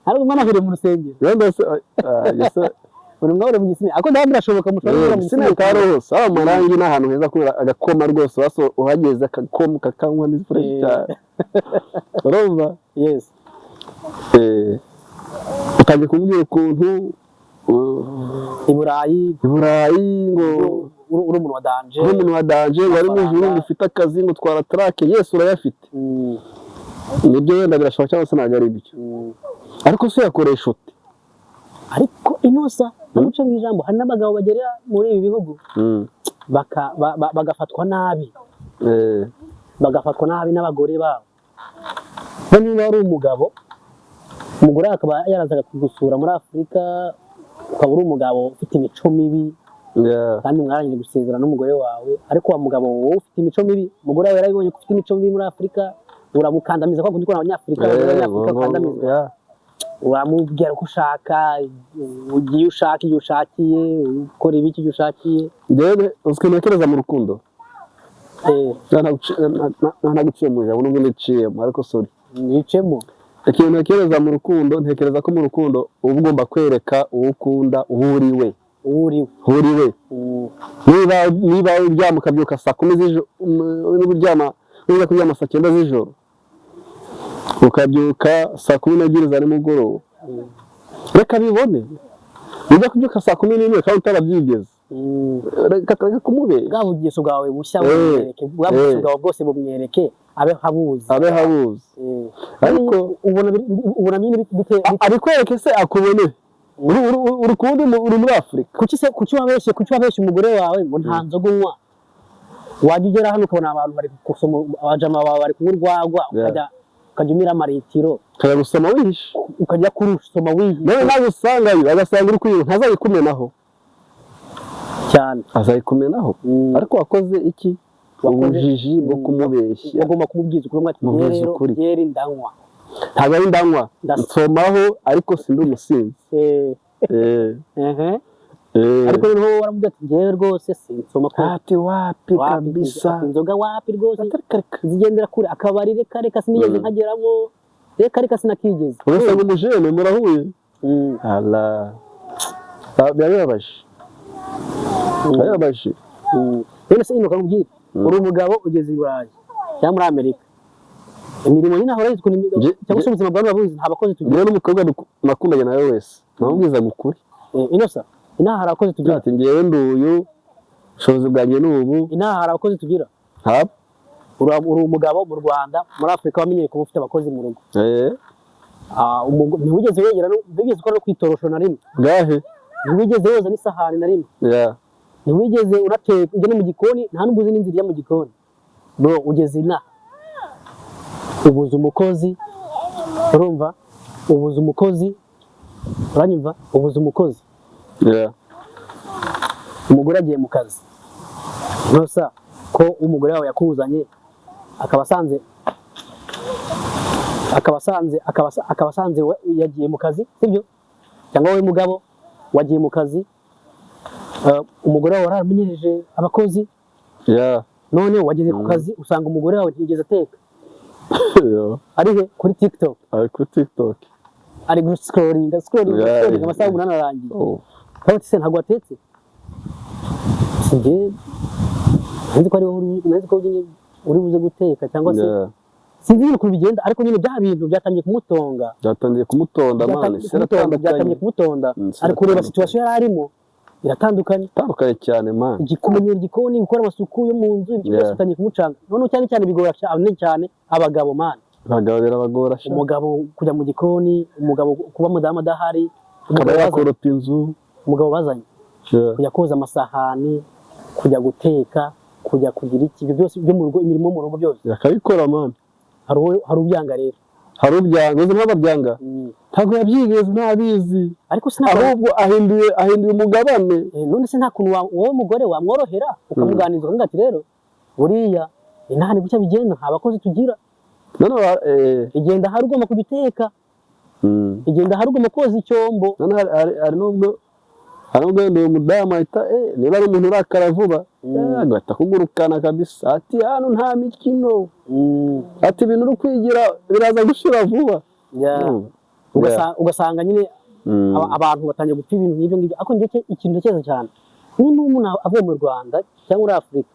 ariko mwanahuriye mu rusengero. Wenda se yese. Buri mwahuriye mu Gisimenti, ariko ndabona birashoboka, mushobora guhurira mu Gisimenti Gisimenti. hari hose haba amarangi, ni ahantu heza kubera agakoma rwose, waso uhageze akakoma kakanywa ni fresh cyane, urumva? Yes. Utangiye kumbwira ukuntu I Burayi. I Burayi ngo uri umuntu wa danger. Uri umuntu wa danger, ngo ari mu ijuru, ngo ufite akazi, ngo utwara truck. Yes, urayafite. Nibyo, wenda birashoboka cyangwa se ntabwo ari byo, ariko se uyakoresha ute? Ariko inosa ndaguca mu ijambo, hari n'abagabo bagera muri ibi bihugu bagafatwa nabi, bagafatwa nabi n'abagore babo. Bo niba ari umugabo, umugore akaba yarazaga kugusura muri Afurika, ukaba uri umugabo ufite imico mibi, kandi mwarangije gusezerana n'umugore wawe, ariko wa mugabo wowe ufite imico mibi, umugore wawe yarabibonye ko ufite imico mibi muri Afurika, uramukandamiza kwa kundi ukora Abanyafurika, abagore b'Abanyafurika bakandamizwa. Uramubwira ko ushaka, ugiye ushaka igihe ushakiye, ukora ibiki igihe ushakiye. Njyewe uzwi ntekereza mu rukundo, ntaguciye mu ijambo nubwo niciyemo, ariko sorry. Nicemo. Ikintu ntekereza mu rukundo, ntekereza ko mu rukundo uba ugomba kwereka uwo ukunda uwo uri we. Uwo uri we. Uwo uri we. Niba uryama ukabyuka saa 10 z'ijoro, niba uryama, niba kuryama saa 9 z'ijoro ukabyuka saa 12 za nimugoroba, reka bibone. Ujya kubyuka saa 11 kandi utarabyigeze, reka kumubeshya. Bwa bugeso bwawe bushya bumwereke, bwa bugeso bwawe bwose bumwereke, abe habuzi. Abe habuzi. Ariko Ubona nyine bite abikwereke se akubone, uri kuwundi uri muri Afurika. Kuki se, kuki wabeshye umugore wawe ngo nta nzoga unywa, wajya ugera hano ukabona abantu bari gusoma, abajama bawe bari kunywa urwagwa, ukajya umira amaritiro? Ukajya gusoma wihishe. Ukajya kurusoma wihishe. Nawe nawe usangayo agasanga uri kuyinywa, ntazayikumenaho? Cyane. Azayikumenaho. Ariko wakoze iki? Ubujiji bwo kumubeshya. Bagomba kumubwiza ukuri ati Mubwiza rero ukuri. byeri ndanywa. Ntabwo ari ndanywa, nsomaho, ariko sindi umusinzi. Ariko noneho waramubwira ati njyewe rwose sinsoma ko Ati wapi. Wapi, Kabisa. ati inzoga wapi rwose. Reka reka. Zigendera kure, akabari reka reka, sinigeze nkageramo, reka reka, sinakigeze. Ugasanga umujene murahuye, ala. Ah, biba bibabaje, biba bibabaje. Rero se ino kamubwira, uri umugabo ugeze i Burayi cyangwa muri Amerika, imirimo nyine ahora yitwa cyangwa se ubuzima bwawe urabuzi, nta bakozi tugira. Njyewe n'umukobwa nakundanye nawe wese namubwizaga ukuri. Inosa, inaha hari abakozi tugira. Ati njyewe nduyu, ubushobozi bwanjye ni ubu. Inaha hari abakozi tugira. Ntabwo. Uri umugabo mu Rwanda, muri Afurika wamenyeye kuba ufite abakozi mu rugo. Ah, ntiwigeze wegera ntiwigeze ukora no kwitorosho na rimwe. Bwahe. Ntiwigeze woza n'isahani na rimwe. Ntiwigeze unateka, ujya no mu gikoni, nta n'ubwo uzi n'inzira ijya mu gikoni. Bro, ugeze inaha ubuze umukozi, urumva? Ubuze umukozi, uranyumva? Ubuze umukozi. Umugore agiye mu kazi, ntusa ko umugore wawe yakuzanye akaba asanze we yagiye mu kazi, sibyo? Cyangwa wowe mugabo wagiye mu kazi, umugore wawe waramenyereje abakozi, none wageze ku kazi usanga umugore wawe ntiyigeze ateka. Ari he? Kuri TikTok. Ari kuri TikTok. Ari guscrollinga, scrollinga, scrollinga, amasaha 8 arangiye. Kavuga ati se ntabwo watetse? Njye nzi ko ari wowe nzi ko nyine uri buze guteka, cyangwa se sinzi nyine ukuntu bigenda, ariko nyine bya bintu byatangiye kumutonga. Byatangiye kumutonda, man. Byatangiye kumutonda, byatangiye kumutonda. Ari kureba iratandukanye. Situation yari arimo iratandukanye. Itandukanye cyane, man. Kumenyera igikoni, gukora amasuku yo mu nzu, ibyo byose bitangiye kumucanga. Noneho cyane cyane bigora cyane cyane abagabo, man. Abagabo birabagora sha. Umugabo kujya mu gikoni, umugabo kuba mudamu adahari, akaba umugabo bazanye, yakoropa inzu. Umugabo bazanye kujya koza amasahani, kujya guteka, kujya kugira iki, ibyo byose byo mu rugo, imirimo yo mu rugo byose. Akabikora, man. Hari ubyanga rero. Hari ubyanga, uzi impamvu abyanga? Ntabwo yabyigeze, ntabizi. Ariko sinakora. Ahubwo ahinduye umugabane. None se nta kuntu wowe mugore wamworohera, ukamuganiriza, ukavuga ati rero buriya inaha ni gutya bigenda, nta bakozi tugira. None Igenda hari ugomba kujya uteka, igenda hari ugomba koza icyombo. None hari n'ubwo Hari ubwo wenda uwo mudamu ahita, niba ari umuntu urakara vuba, agahita akugurukana kabisa, ati: "Hano nta mikino." Ati: "Ibintu uri kwigira biraza gushira vuba." Ugasanga nyine abantu batangiye gupfa ibintu nk'ibyo ngibyo. Ariko njye ikintu ntekereza cyane, niba umuntu avuye mu Rwanda cyangwa muri Afurika,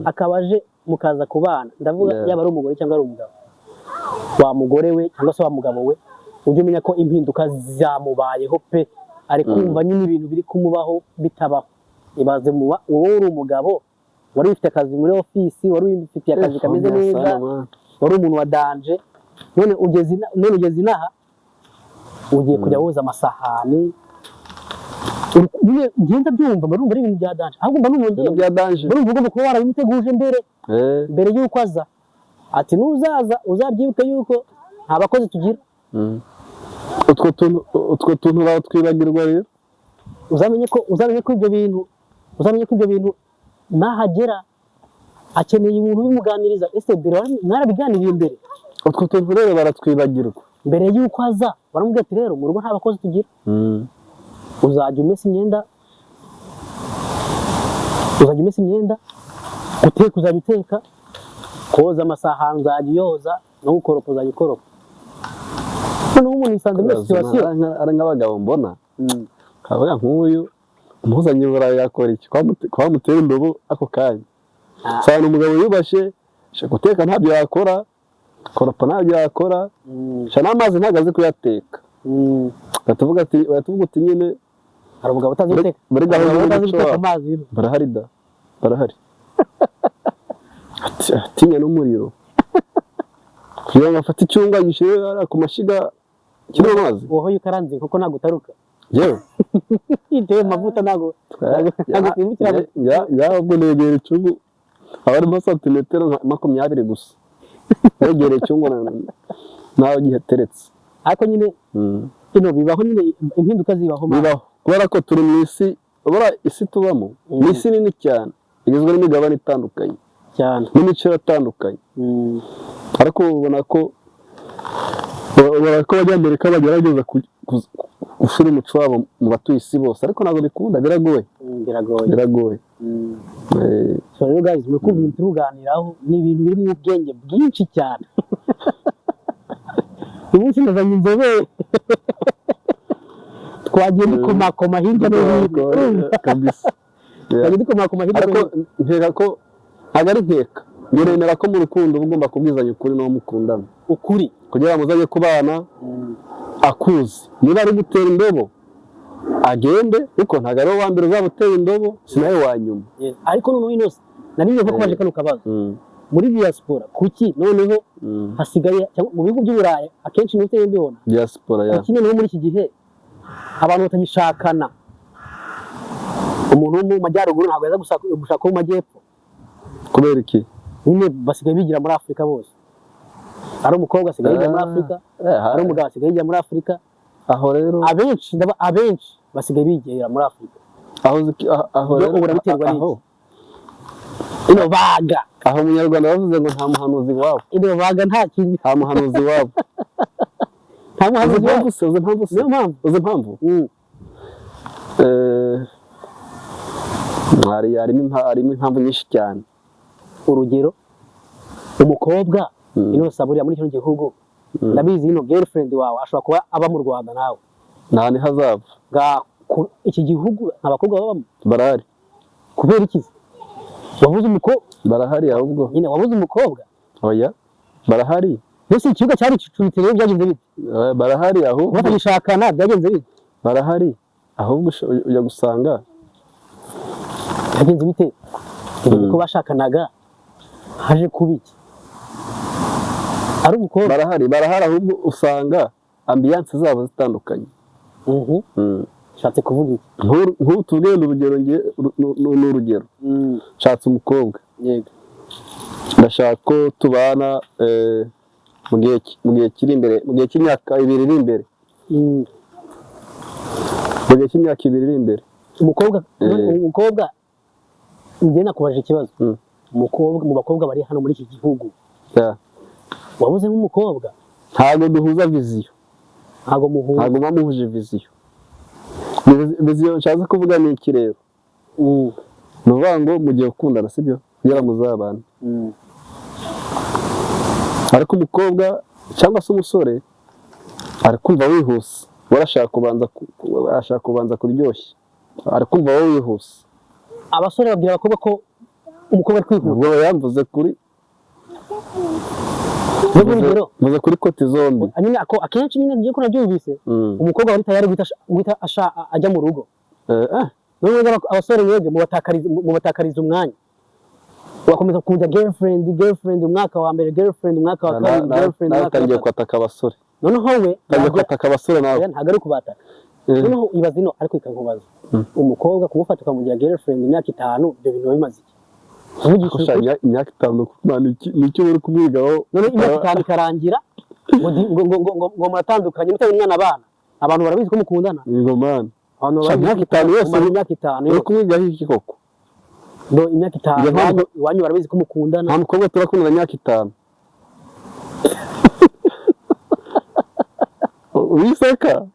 akaba aje mukaza kubana, ndavuga yaba ari umugore cyangwa ari umugabo, wa mugore we cyangwa se wa mugabo we, ujye umenya ko impinduka zamubayeho pe. Ari kumva nyine ibintu biri kumubaho bitabaho. Ibaze muba wowe uri umugabo wari ufite akazi muri ofisi, wari wifitiye akazi kameze neza, wari umuntu wa danger, none ugeze inaha ugiye kujya woza amasahani. Nyine ngenda byumva, mba numva ari ibintu bya danger. Ahubwo mba numva Ibintu ngewe bya danger. mba numva ugomba kuba warabimuteguje mbere, mbere y'uko aza, ati: "Nuzaza uzabyibuke yuko nta bakozi tugira." Utwo tuntu baratwibagirwa rero. Uzamenye ko ibyo bintu nahagera akeneye umuntu ubimuganiriza. Ese mbere mwarabiganiriye mbere? Utwo tuntu rero baratwibagirwa. Mbere y'uko aza baramubwira ati: "Rero mu rugo nta bakozi tugira, uzajya umesa imyenda, guteka uzajya uteka, koza amasahani uzajya uyoza, no gukoropa uzajya ukoropa." Noneho umuntu yisanze muri situation. Ari nk'abagabo mbona kavuga nk'uyu umuzanye i Burayi yakora iki? Kwa mutera indobo ako kanya. Usanga umugabo yubashye, guteka ntabyo yakora, koropa ntabyo yakora, sha n'amazi ntabwo azi kuyateka. Batuvuga uti nyine Hari umugabo utazi guteka? Muri Hari gahunda umugabo utazi y'umuco guteka wabo. amazi? Barahari da, barahari. Atinya n'umuriro, kugira ngo afate icyunga gishyire hariya ku mashyiga kirimo amazi. Wowe iyo ukaranze kuko ntabwo utaruka. Yewe. Iteye mu mavuta, ntabwo usimbukira. Ubwo negera icyungu aba arimo santimetero nka 20 gusa, negera icyungu naho gihateretse. Ariko nyine ino bibaho nyine, impinduka zibaho, man. Bibaho kubera ko turi mu isi. Ubura isi tubamo ni isi nini cyane, igizwe n'imigabane itandukanye n'imico itandukanye. Ariko ubona ko abanyamerika bagerageza gushyira umuco wabo mu batuye isi bose, ariko ntabwo bikunda, biragoye. Biragoye. Biragoye. So rero guys, muri kumva ibintu turi kuganiraho ni ibintu birimo ubwenge bwinshi cyane. Uyu munsi nazanye inzobere, twagiye dukomakoma hirya no hino. Kabisa. Twagiye dukomakoma hirya no Ariko hino. nkeka ko ntabwo ari nkeka, ngeremera ko mu rukundo uba ugomba kubwizanya ukuri n'uwo mukundana. Ukuri. Kugira ngo muzajye kubana akuzi. Niba ari gutera indobo agende, kuko ntabwo ari wowe wa mbere uzaba uteye indobo, si nawe wa nyuma. Yes. Ariko noneho ino nari ngiye kubaje kano kabazo: muri diaspora kuki noneho hasigaye, cyangwa mu bihugu by'Uburayi akenshi niho nsigaye mbibona, Diaspora ya kuki noneho muri iki gihe abantu batagishakana? Umuntu wo mu majyaruguru ntabwo yaza gushaka uwo mu majyepfo. Kubera iki? Nyine basigaye bigira muri Afurika bose. Ari umukobwa asigaye yigira muri Afurika, ari umugabo asigaye yigira muri Afurika. Aho rero Abenshi, ndaba abenshi basigaye bigira muri Afurika. Aho Byo rero ubura biterwa aho ino baga. Aho umunyarwanda bavuze ngo nta muhanuzi wabo. Ino baga nta kintu. Nta muhanuzi wabo. Nta Uzi muhanuzi impamvu wabo. se? Uzi impamvu se? Niyo mpamvu. Uzi impamvu? Harimo impamvu nyinshi cyane. Urugero, umukobwa ino saburiya muri kino gihugu, ndabizi, ino girlfriend wawe ashobora kuba aba mu Rwanda nawe Nta niho azava. Ga iki gihugu nta bakobwa babamo. Barahari. Kubera iki se? Wabuze umukobwa? Barahari ahubwo. Nyine wabuze umukobwa? Oya, barahari. Mbese ikibuga cyari gicuritse rero, byagenze bite? Barahari ahubwo. Batagishakana byagenze bite? Barahari ahubwo, ujya gusanga Byagenze bite? Ko bashakanaga haje kuba iki? Ari umukobwa. Barahari, barahari ahubwo usanga ambiance zabo zitandukanye. Ushatse kuvuga iki? Nk'ubu tubwire urugero, nge ni urugero, nshatse umukobwa, ndashaka ko tubana mu gihe kiri imbere, mu gihe cy'imyaka 2 iri imbere. Mu gihe cy'imyaka 2 iri imbere. Umukobwa, umukobwa, njye nakubajije ikibazo. Umukobwa, mu bakobwa bari hano muri iki gihugu, wabuze nk'umukobwa? Ntabwo duhuza vision. Ntabwo muhuza. Ntabwo muba muhuje vision. Vision nshatse kuvuga ni iki rero? Ni ukuvuga ngo mugiye gukundana, sibyo, kugira ngo muzabane, ariko umukobwa cyangwa se umusore ari kumva wihuse, we arashaka kubanza kuryoshya, ari kumva wowe wihuse. Abasore babwira abakobwa ko umukobwa ari kwihuta? Ubwo yamvuze kuri N'urugero mvuze kuri côté zombi. Nyine ako akenshi nyine ngiye ko nabyumvise, umukobwa wari tayari guhita ajya mu rugo. None abasore mwebwe mubatakariza umwanya, wakomeza kujya girlfriend, girlfriend, umwaka wa mbere girlfriend, umwaka wa kabiri girlfriend, Nawe umwaka wa utangiye gatatu. kwataka abasore. Noneho we Utangiye kwataka abasore nawe. Oya, ntabwo ari ukubataka. Noneho ibaze ino, ariko ikankubaza, umukobwa kumufata ukamugira girlfriend imyaka 5, ibyo bintu biba bimaze iki? Kuvugisha Ko sha, ukuri. Imyaka 5 man, nicyo uri kumwigaho? None imyaka 5 ikarangira ngo muratandukanye, mutari umwana, abana, abantu barabizi ko mukundana. Ngo man. Abantu Sha, barabizi imyaka ko 5 yose mumara imyaka 5 uri yose. kumwigaho iki koko? Ngo imyaka 5, Njye iwanyu barabizi ko mukundana. Nta mukobwa turakundana imyaka 5. Wiseka,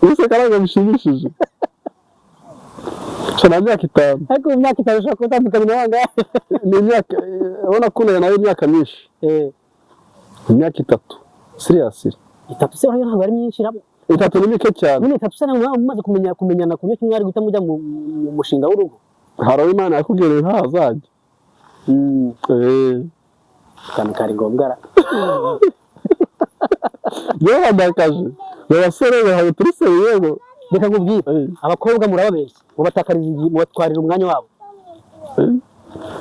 wiseka ntabwo bishimishije. Sha, nta myaka 5. Ariko mu myaka 5 ushobora kuba utandukanye na bangahe? Ni imyaka ubona akundana nawe imyaka myinshi. Imyaka 3, serious. 3 se urabona ntabwo ari myinshi rabo? 3 ni mike cyane. Nyine 3 se ntabwo mwaba mumaze kumenyana ku buryo kimwe ari guhita mujya mu mushinga w'urugo? Hari aho Imana yakubwiriye ntazajya. Akantu kari ngombwa ra. Yewe, bandakaje ngo abasore bahaye turi sérieux ngo Reka nkubwire, abakobwa murababeshya, mubatakariza igihe, mubatwarira umwanya wabo.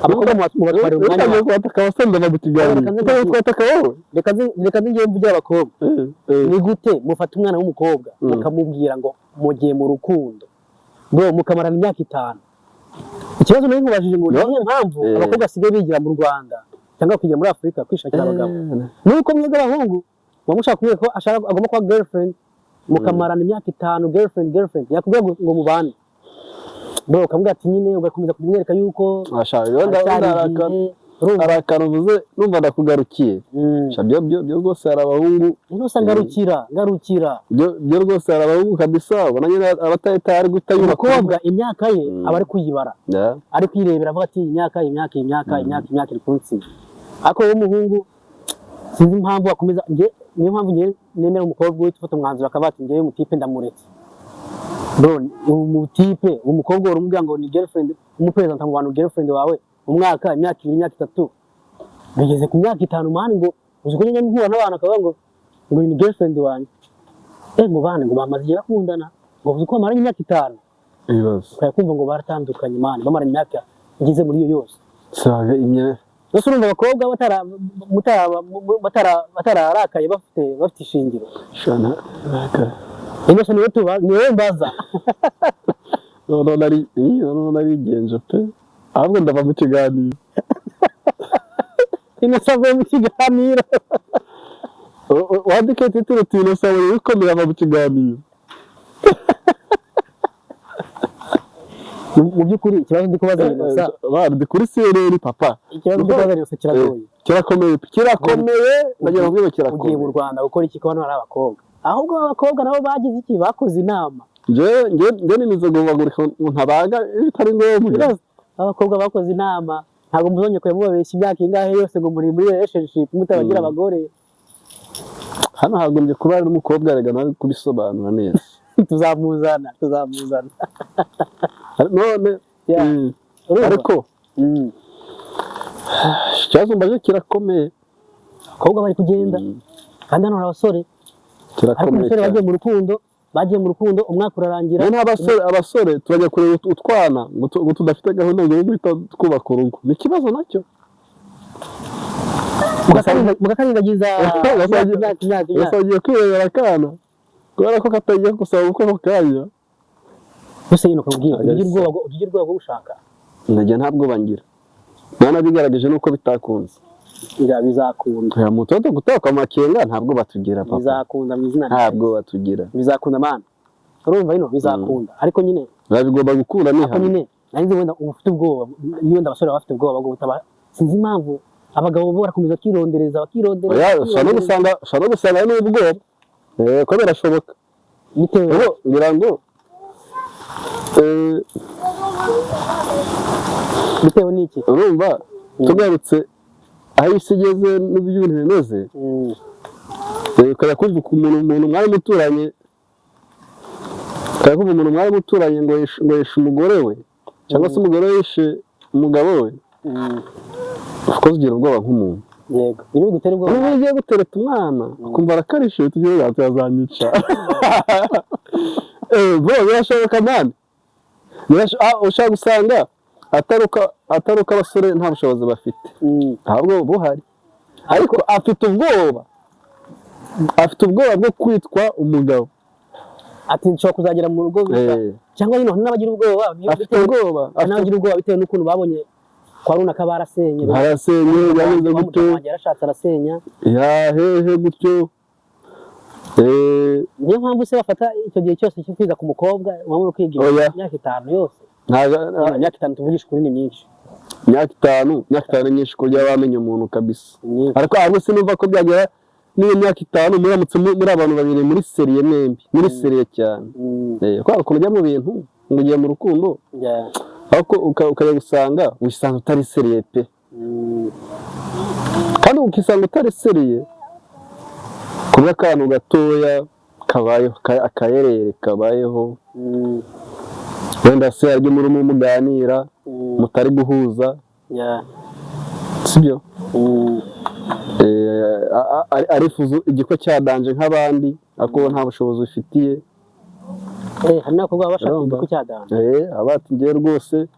Abakobwa mubatwarira umwanya Utangiye wabo. kwataka abasore, ndava mu kiganiro. Reka nze Utangiye nkubwire. kwataka wowe. Reka nze ngiye mvugira abakobwa. Ni gute mufata umwana w'umukobwa, mukamubwira ngo mugiye mu rukundo, bro, mukamarana imyaka 5? Ikibazo nari nkubajije ngo No. niyo mpamvu abakobwa basigaye bigira mu Rwanda cyangwa kwigira muri Afurika kwishakira abagabo, nuko mwebwe abahungu muba mushaka kumwereka ko ashaka agomba kuba girlfriend, mukamarana imyaka 5 girlfriend, girlfriend, yakubwira ngo mubane, bro, ukamubwira ati nyine, ugakomeza kumwereka yuko Asha, wenda haracyari wenda hari akantu igihe, urumva? Hari akantu uvuze numva ndakugarukiye. Sha, byo rwose hari abahungu. Nusa ngarukira, ngarukira. Byo rwose hari abahungu kabisa ubona nyine abatari tayari guhita yubaka. Umukobwa imyaka ye aba ari kuyibara, ari kwirebera, avuga ati imyaka, imyaka, imyaka, imyaka, imyaka iri kunsiga. Ariko wowe umuhungu sinzi impamvu akomeza. Njye niyo mpamvu njye nemera umukobwa uhita ufata umwanzuro akavuga ati njyewe umutipe ndamuretse. Bro, umutipe, umukobwa uramubwira ngo ni girlfriend, umuperezida mu bantu, girlfriend wawe umwaka, imyaka 2, imyaka 3, bigeze ku myaka 5, man, ngo uzi ko njya mpura n'abantu akavuga ngo uyu ni girlfriend wanjye, ngo bane ngo bamaze igihe bakundana, ngo uzi ko bamaranye imyaka 5? Ibibazo. Ukajya kumva ngo baratandukanye, man, bamaranye imyaka igeze muri iyo yose. Sabe imye. Mbese urumva abakobwa batararakaye bafite ishingiro? Shana. Innocent, niwe tuba, niwe mbaza. None narigenje pe, ahubwo ndava mu kiganiro. Innocent avuye mu kiganiro. Wandike titre uti "Innocent abonye bikomeye, ava mu kiganiro". Mu by'ukuri ikibazo ndi kubaza Innocent, Bana, ndi kuri CNN, papa. Ikibazo ndi kubaza Innocent kiragoye. Kirakomeye, kirakomeye, ndagira ngo Ugiye mu kirakomeye. Rwanda gukora iki ko hano hari abakobwa? Ahubwo abakobwa nabo bagize iki? Bakoze inama. Njye ninize guhubagurika ngo ntabaga bitari ngombwa. Ibibazo. Abakobwa bakoze inama, ntabwo muzongera kujya mubabeshya imyaka ingahe yose ngo muri muri relationship mutabagira abagore. Hano hagombye kuba hari n'umukobwa rega nawe kubisobanura neza. Tuzamuzana, tuzamuzana. None Yeah. Urumva? Ariko ikibazo mbaje kirakomeye. Abakobwa bari kugenda, kandi hano hari abasore, ariko Kirakomeye umusore cyane. bagiye mu rukundo, bagiye mu rukundo, umwaka urarangira. Noneho abasore turajya kureba utwana ngo tudafite gahunda ngo yo guhita twubaka urugo, ni ikibazo nacyo. Mugakarindagiza imyaka, imyaka, imyaka, imyaka. Ugasanga ugiye kwirebera akana kubera ko katagiye gusaba ubukwe ako kanya. Gusa nyine ukabwira Ajya ugira ubwoba bwo gushaka? Njye nta bwoba ngira, nanabigaragaje nuko bitakunze. Biriya bizakunda. Aya mutoto gutaka amakenga, ntabwo batugira, papa. Bizakunda mu izina rya Ntabwo Yesu. batugira. Bizakunda, mana, urumva bino bizakunda, ariko nyine Biba bigomba gukunda ariko n'ihame. Nyine nari nzi wenda uba ufite ubwoba, niba wenda abasore baba bafite ubwoba bwo gutaba, sinzi impamvu abagabo bo barakomeza bakirondereza, bakirondereza, Oya, ushobora no bakirondereza. gusanga ushobora no gusanga ari n'ubwoba, ko birashoboka. Bitewe Ubu ngira ngo Bitewe n'iki? Urumva, tugarutse aho isi igeze n'uburyo ibintu bimeze, ukajya kumva umuntu mwari muturanye ngo yishe umugore we, cyangwa se umugore we yishe umugabo we, of course ugira ubwoba nk'umuntu. Yego, ibi bigutera ubwoba. Niba ugiye gutereta umwana ukumva arakarishe, tugiye yazanyica. Bro, birashoboka man. Ushobora gusanga ataruka abasore nta bushobozi bafite, ntabwo buhari, ariko afite ubwoba bwo kwitwa umugabo. Ati nshobora kuzagera mu rugo gusa, cyangwa nyine hari n'abagira ubwoba Afite ubwoba. Hari n'abagira ubwoba bitewe n'ukuntu babonye kwa runaka barasenye. Harasenye, yabuze Wa gutyo. mugabo wanjye yarashatse arasenya. Yahehe gutyo. Niyo mpamvu se bafata icyo gihe cyose cyo kwiga ku mukobwa, waba uri kwiga Oya. imyaka 5 yose? Ntabwo. Imyaka 5, tuvugisha ukuri, ni myinshi. Imyaka 5, imyaka 5 ni myinshi kuburyo waba wamenya umuntu kabisa. Ni myinshi. Ariko ahubwo sinumva ko byagera n'iyo myaka 5 muramutse muri abantu babiri muri sérieux, mwembi muri sérieux cyane. Kubera ukuntu ujya mu bintu ngo ugiye mu rukundo, ariko ukajya gusanga wisanga utari sérieux pe. Kandi ukisanga utari sérieux kubwa akantu gatoya kabayeho, akayerere kabayeho, wenda se harya murimo muganira mutari guhuza, sibyo? Arifuza igikwe cya danger nk'abandi, ariko wowe nta bushobozi ufitiye. Hari n'abakobwa baba bashaka Urumva? igikwe cya danger. Aba ati ngewe rwose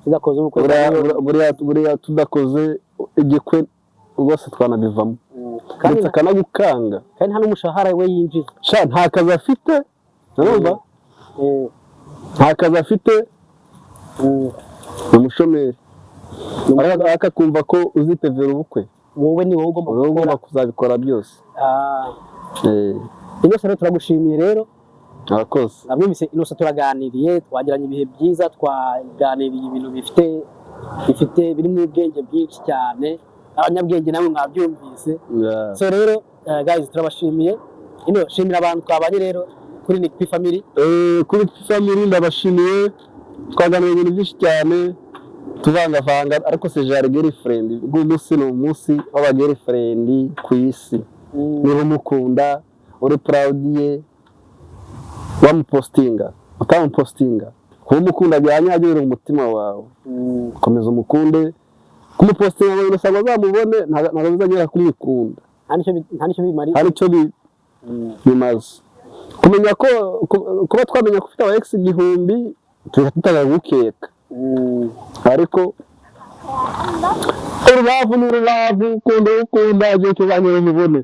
tudakoze ubukwe. Buriya tudakoze igikwe rwose twanabivamo. Kandi Ndetse akanagukanga. Kandi nta n'umushahara we yinjiza. Sha, nta kazi afite, urumva? Nta kazi afite, ni umushomeri, ariko akumva ko uzitevera ubukwe. Wowe ni wowe ugomba Wowe ugomba gukora. kuzabikora byose. Innocent rero, turagushimiye rero. Murakoze. Namwumvise Innocent, turaganiriye, twagiranye ibihe byiza, twaganiriye ibintu bifite birimo ubwenge bwinshi cyane. Abanyabwenge namwe mwabyumvise. So rero, guys, turabashimiye. Ino shimira abantu twabanye rero kuri Nick P Family. Kuri Family ndabashimiye, twaganiriye ibintu byinshi cyane tuvangavanga, ariko c'est genre girlfriend. Uyu munsi ni umunsi w'aba girlfriend ku isi. Niba umukunda, uri proud ye, wamupostinga, utamupostinga, kuba umukunda bya nyabyo biri mu mutima wawe, komeza umukunde. Kumupostinga ngo usanga azamubone, ntabwo bizagera kumukunda. Nta n'icyo bimariye. Hari icyo bimaze kumenya ko kuba twamenya ko ufite aba ex 1000, tugahita dutangira gukeka. Ariko urubavu ni urubavu, ukunda ukunda, igihe kizagera umubone.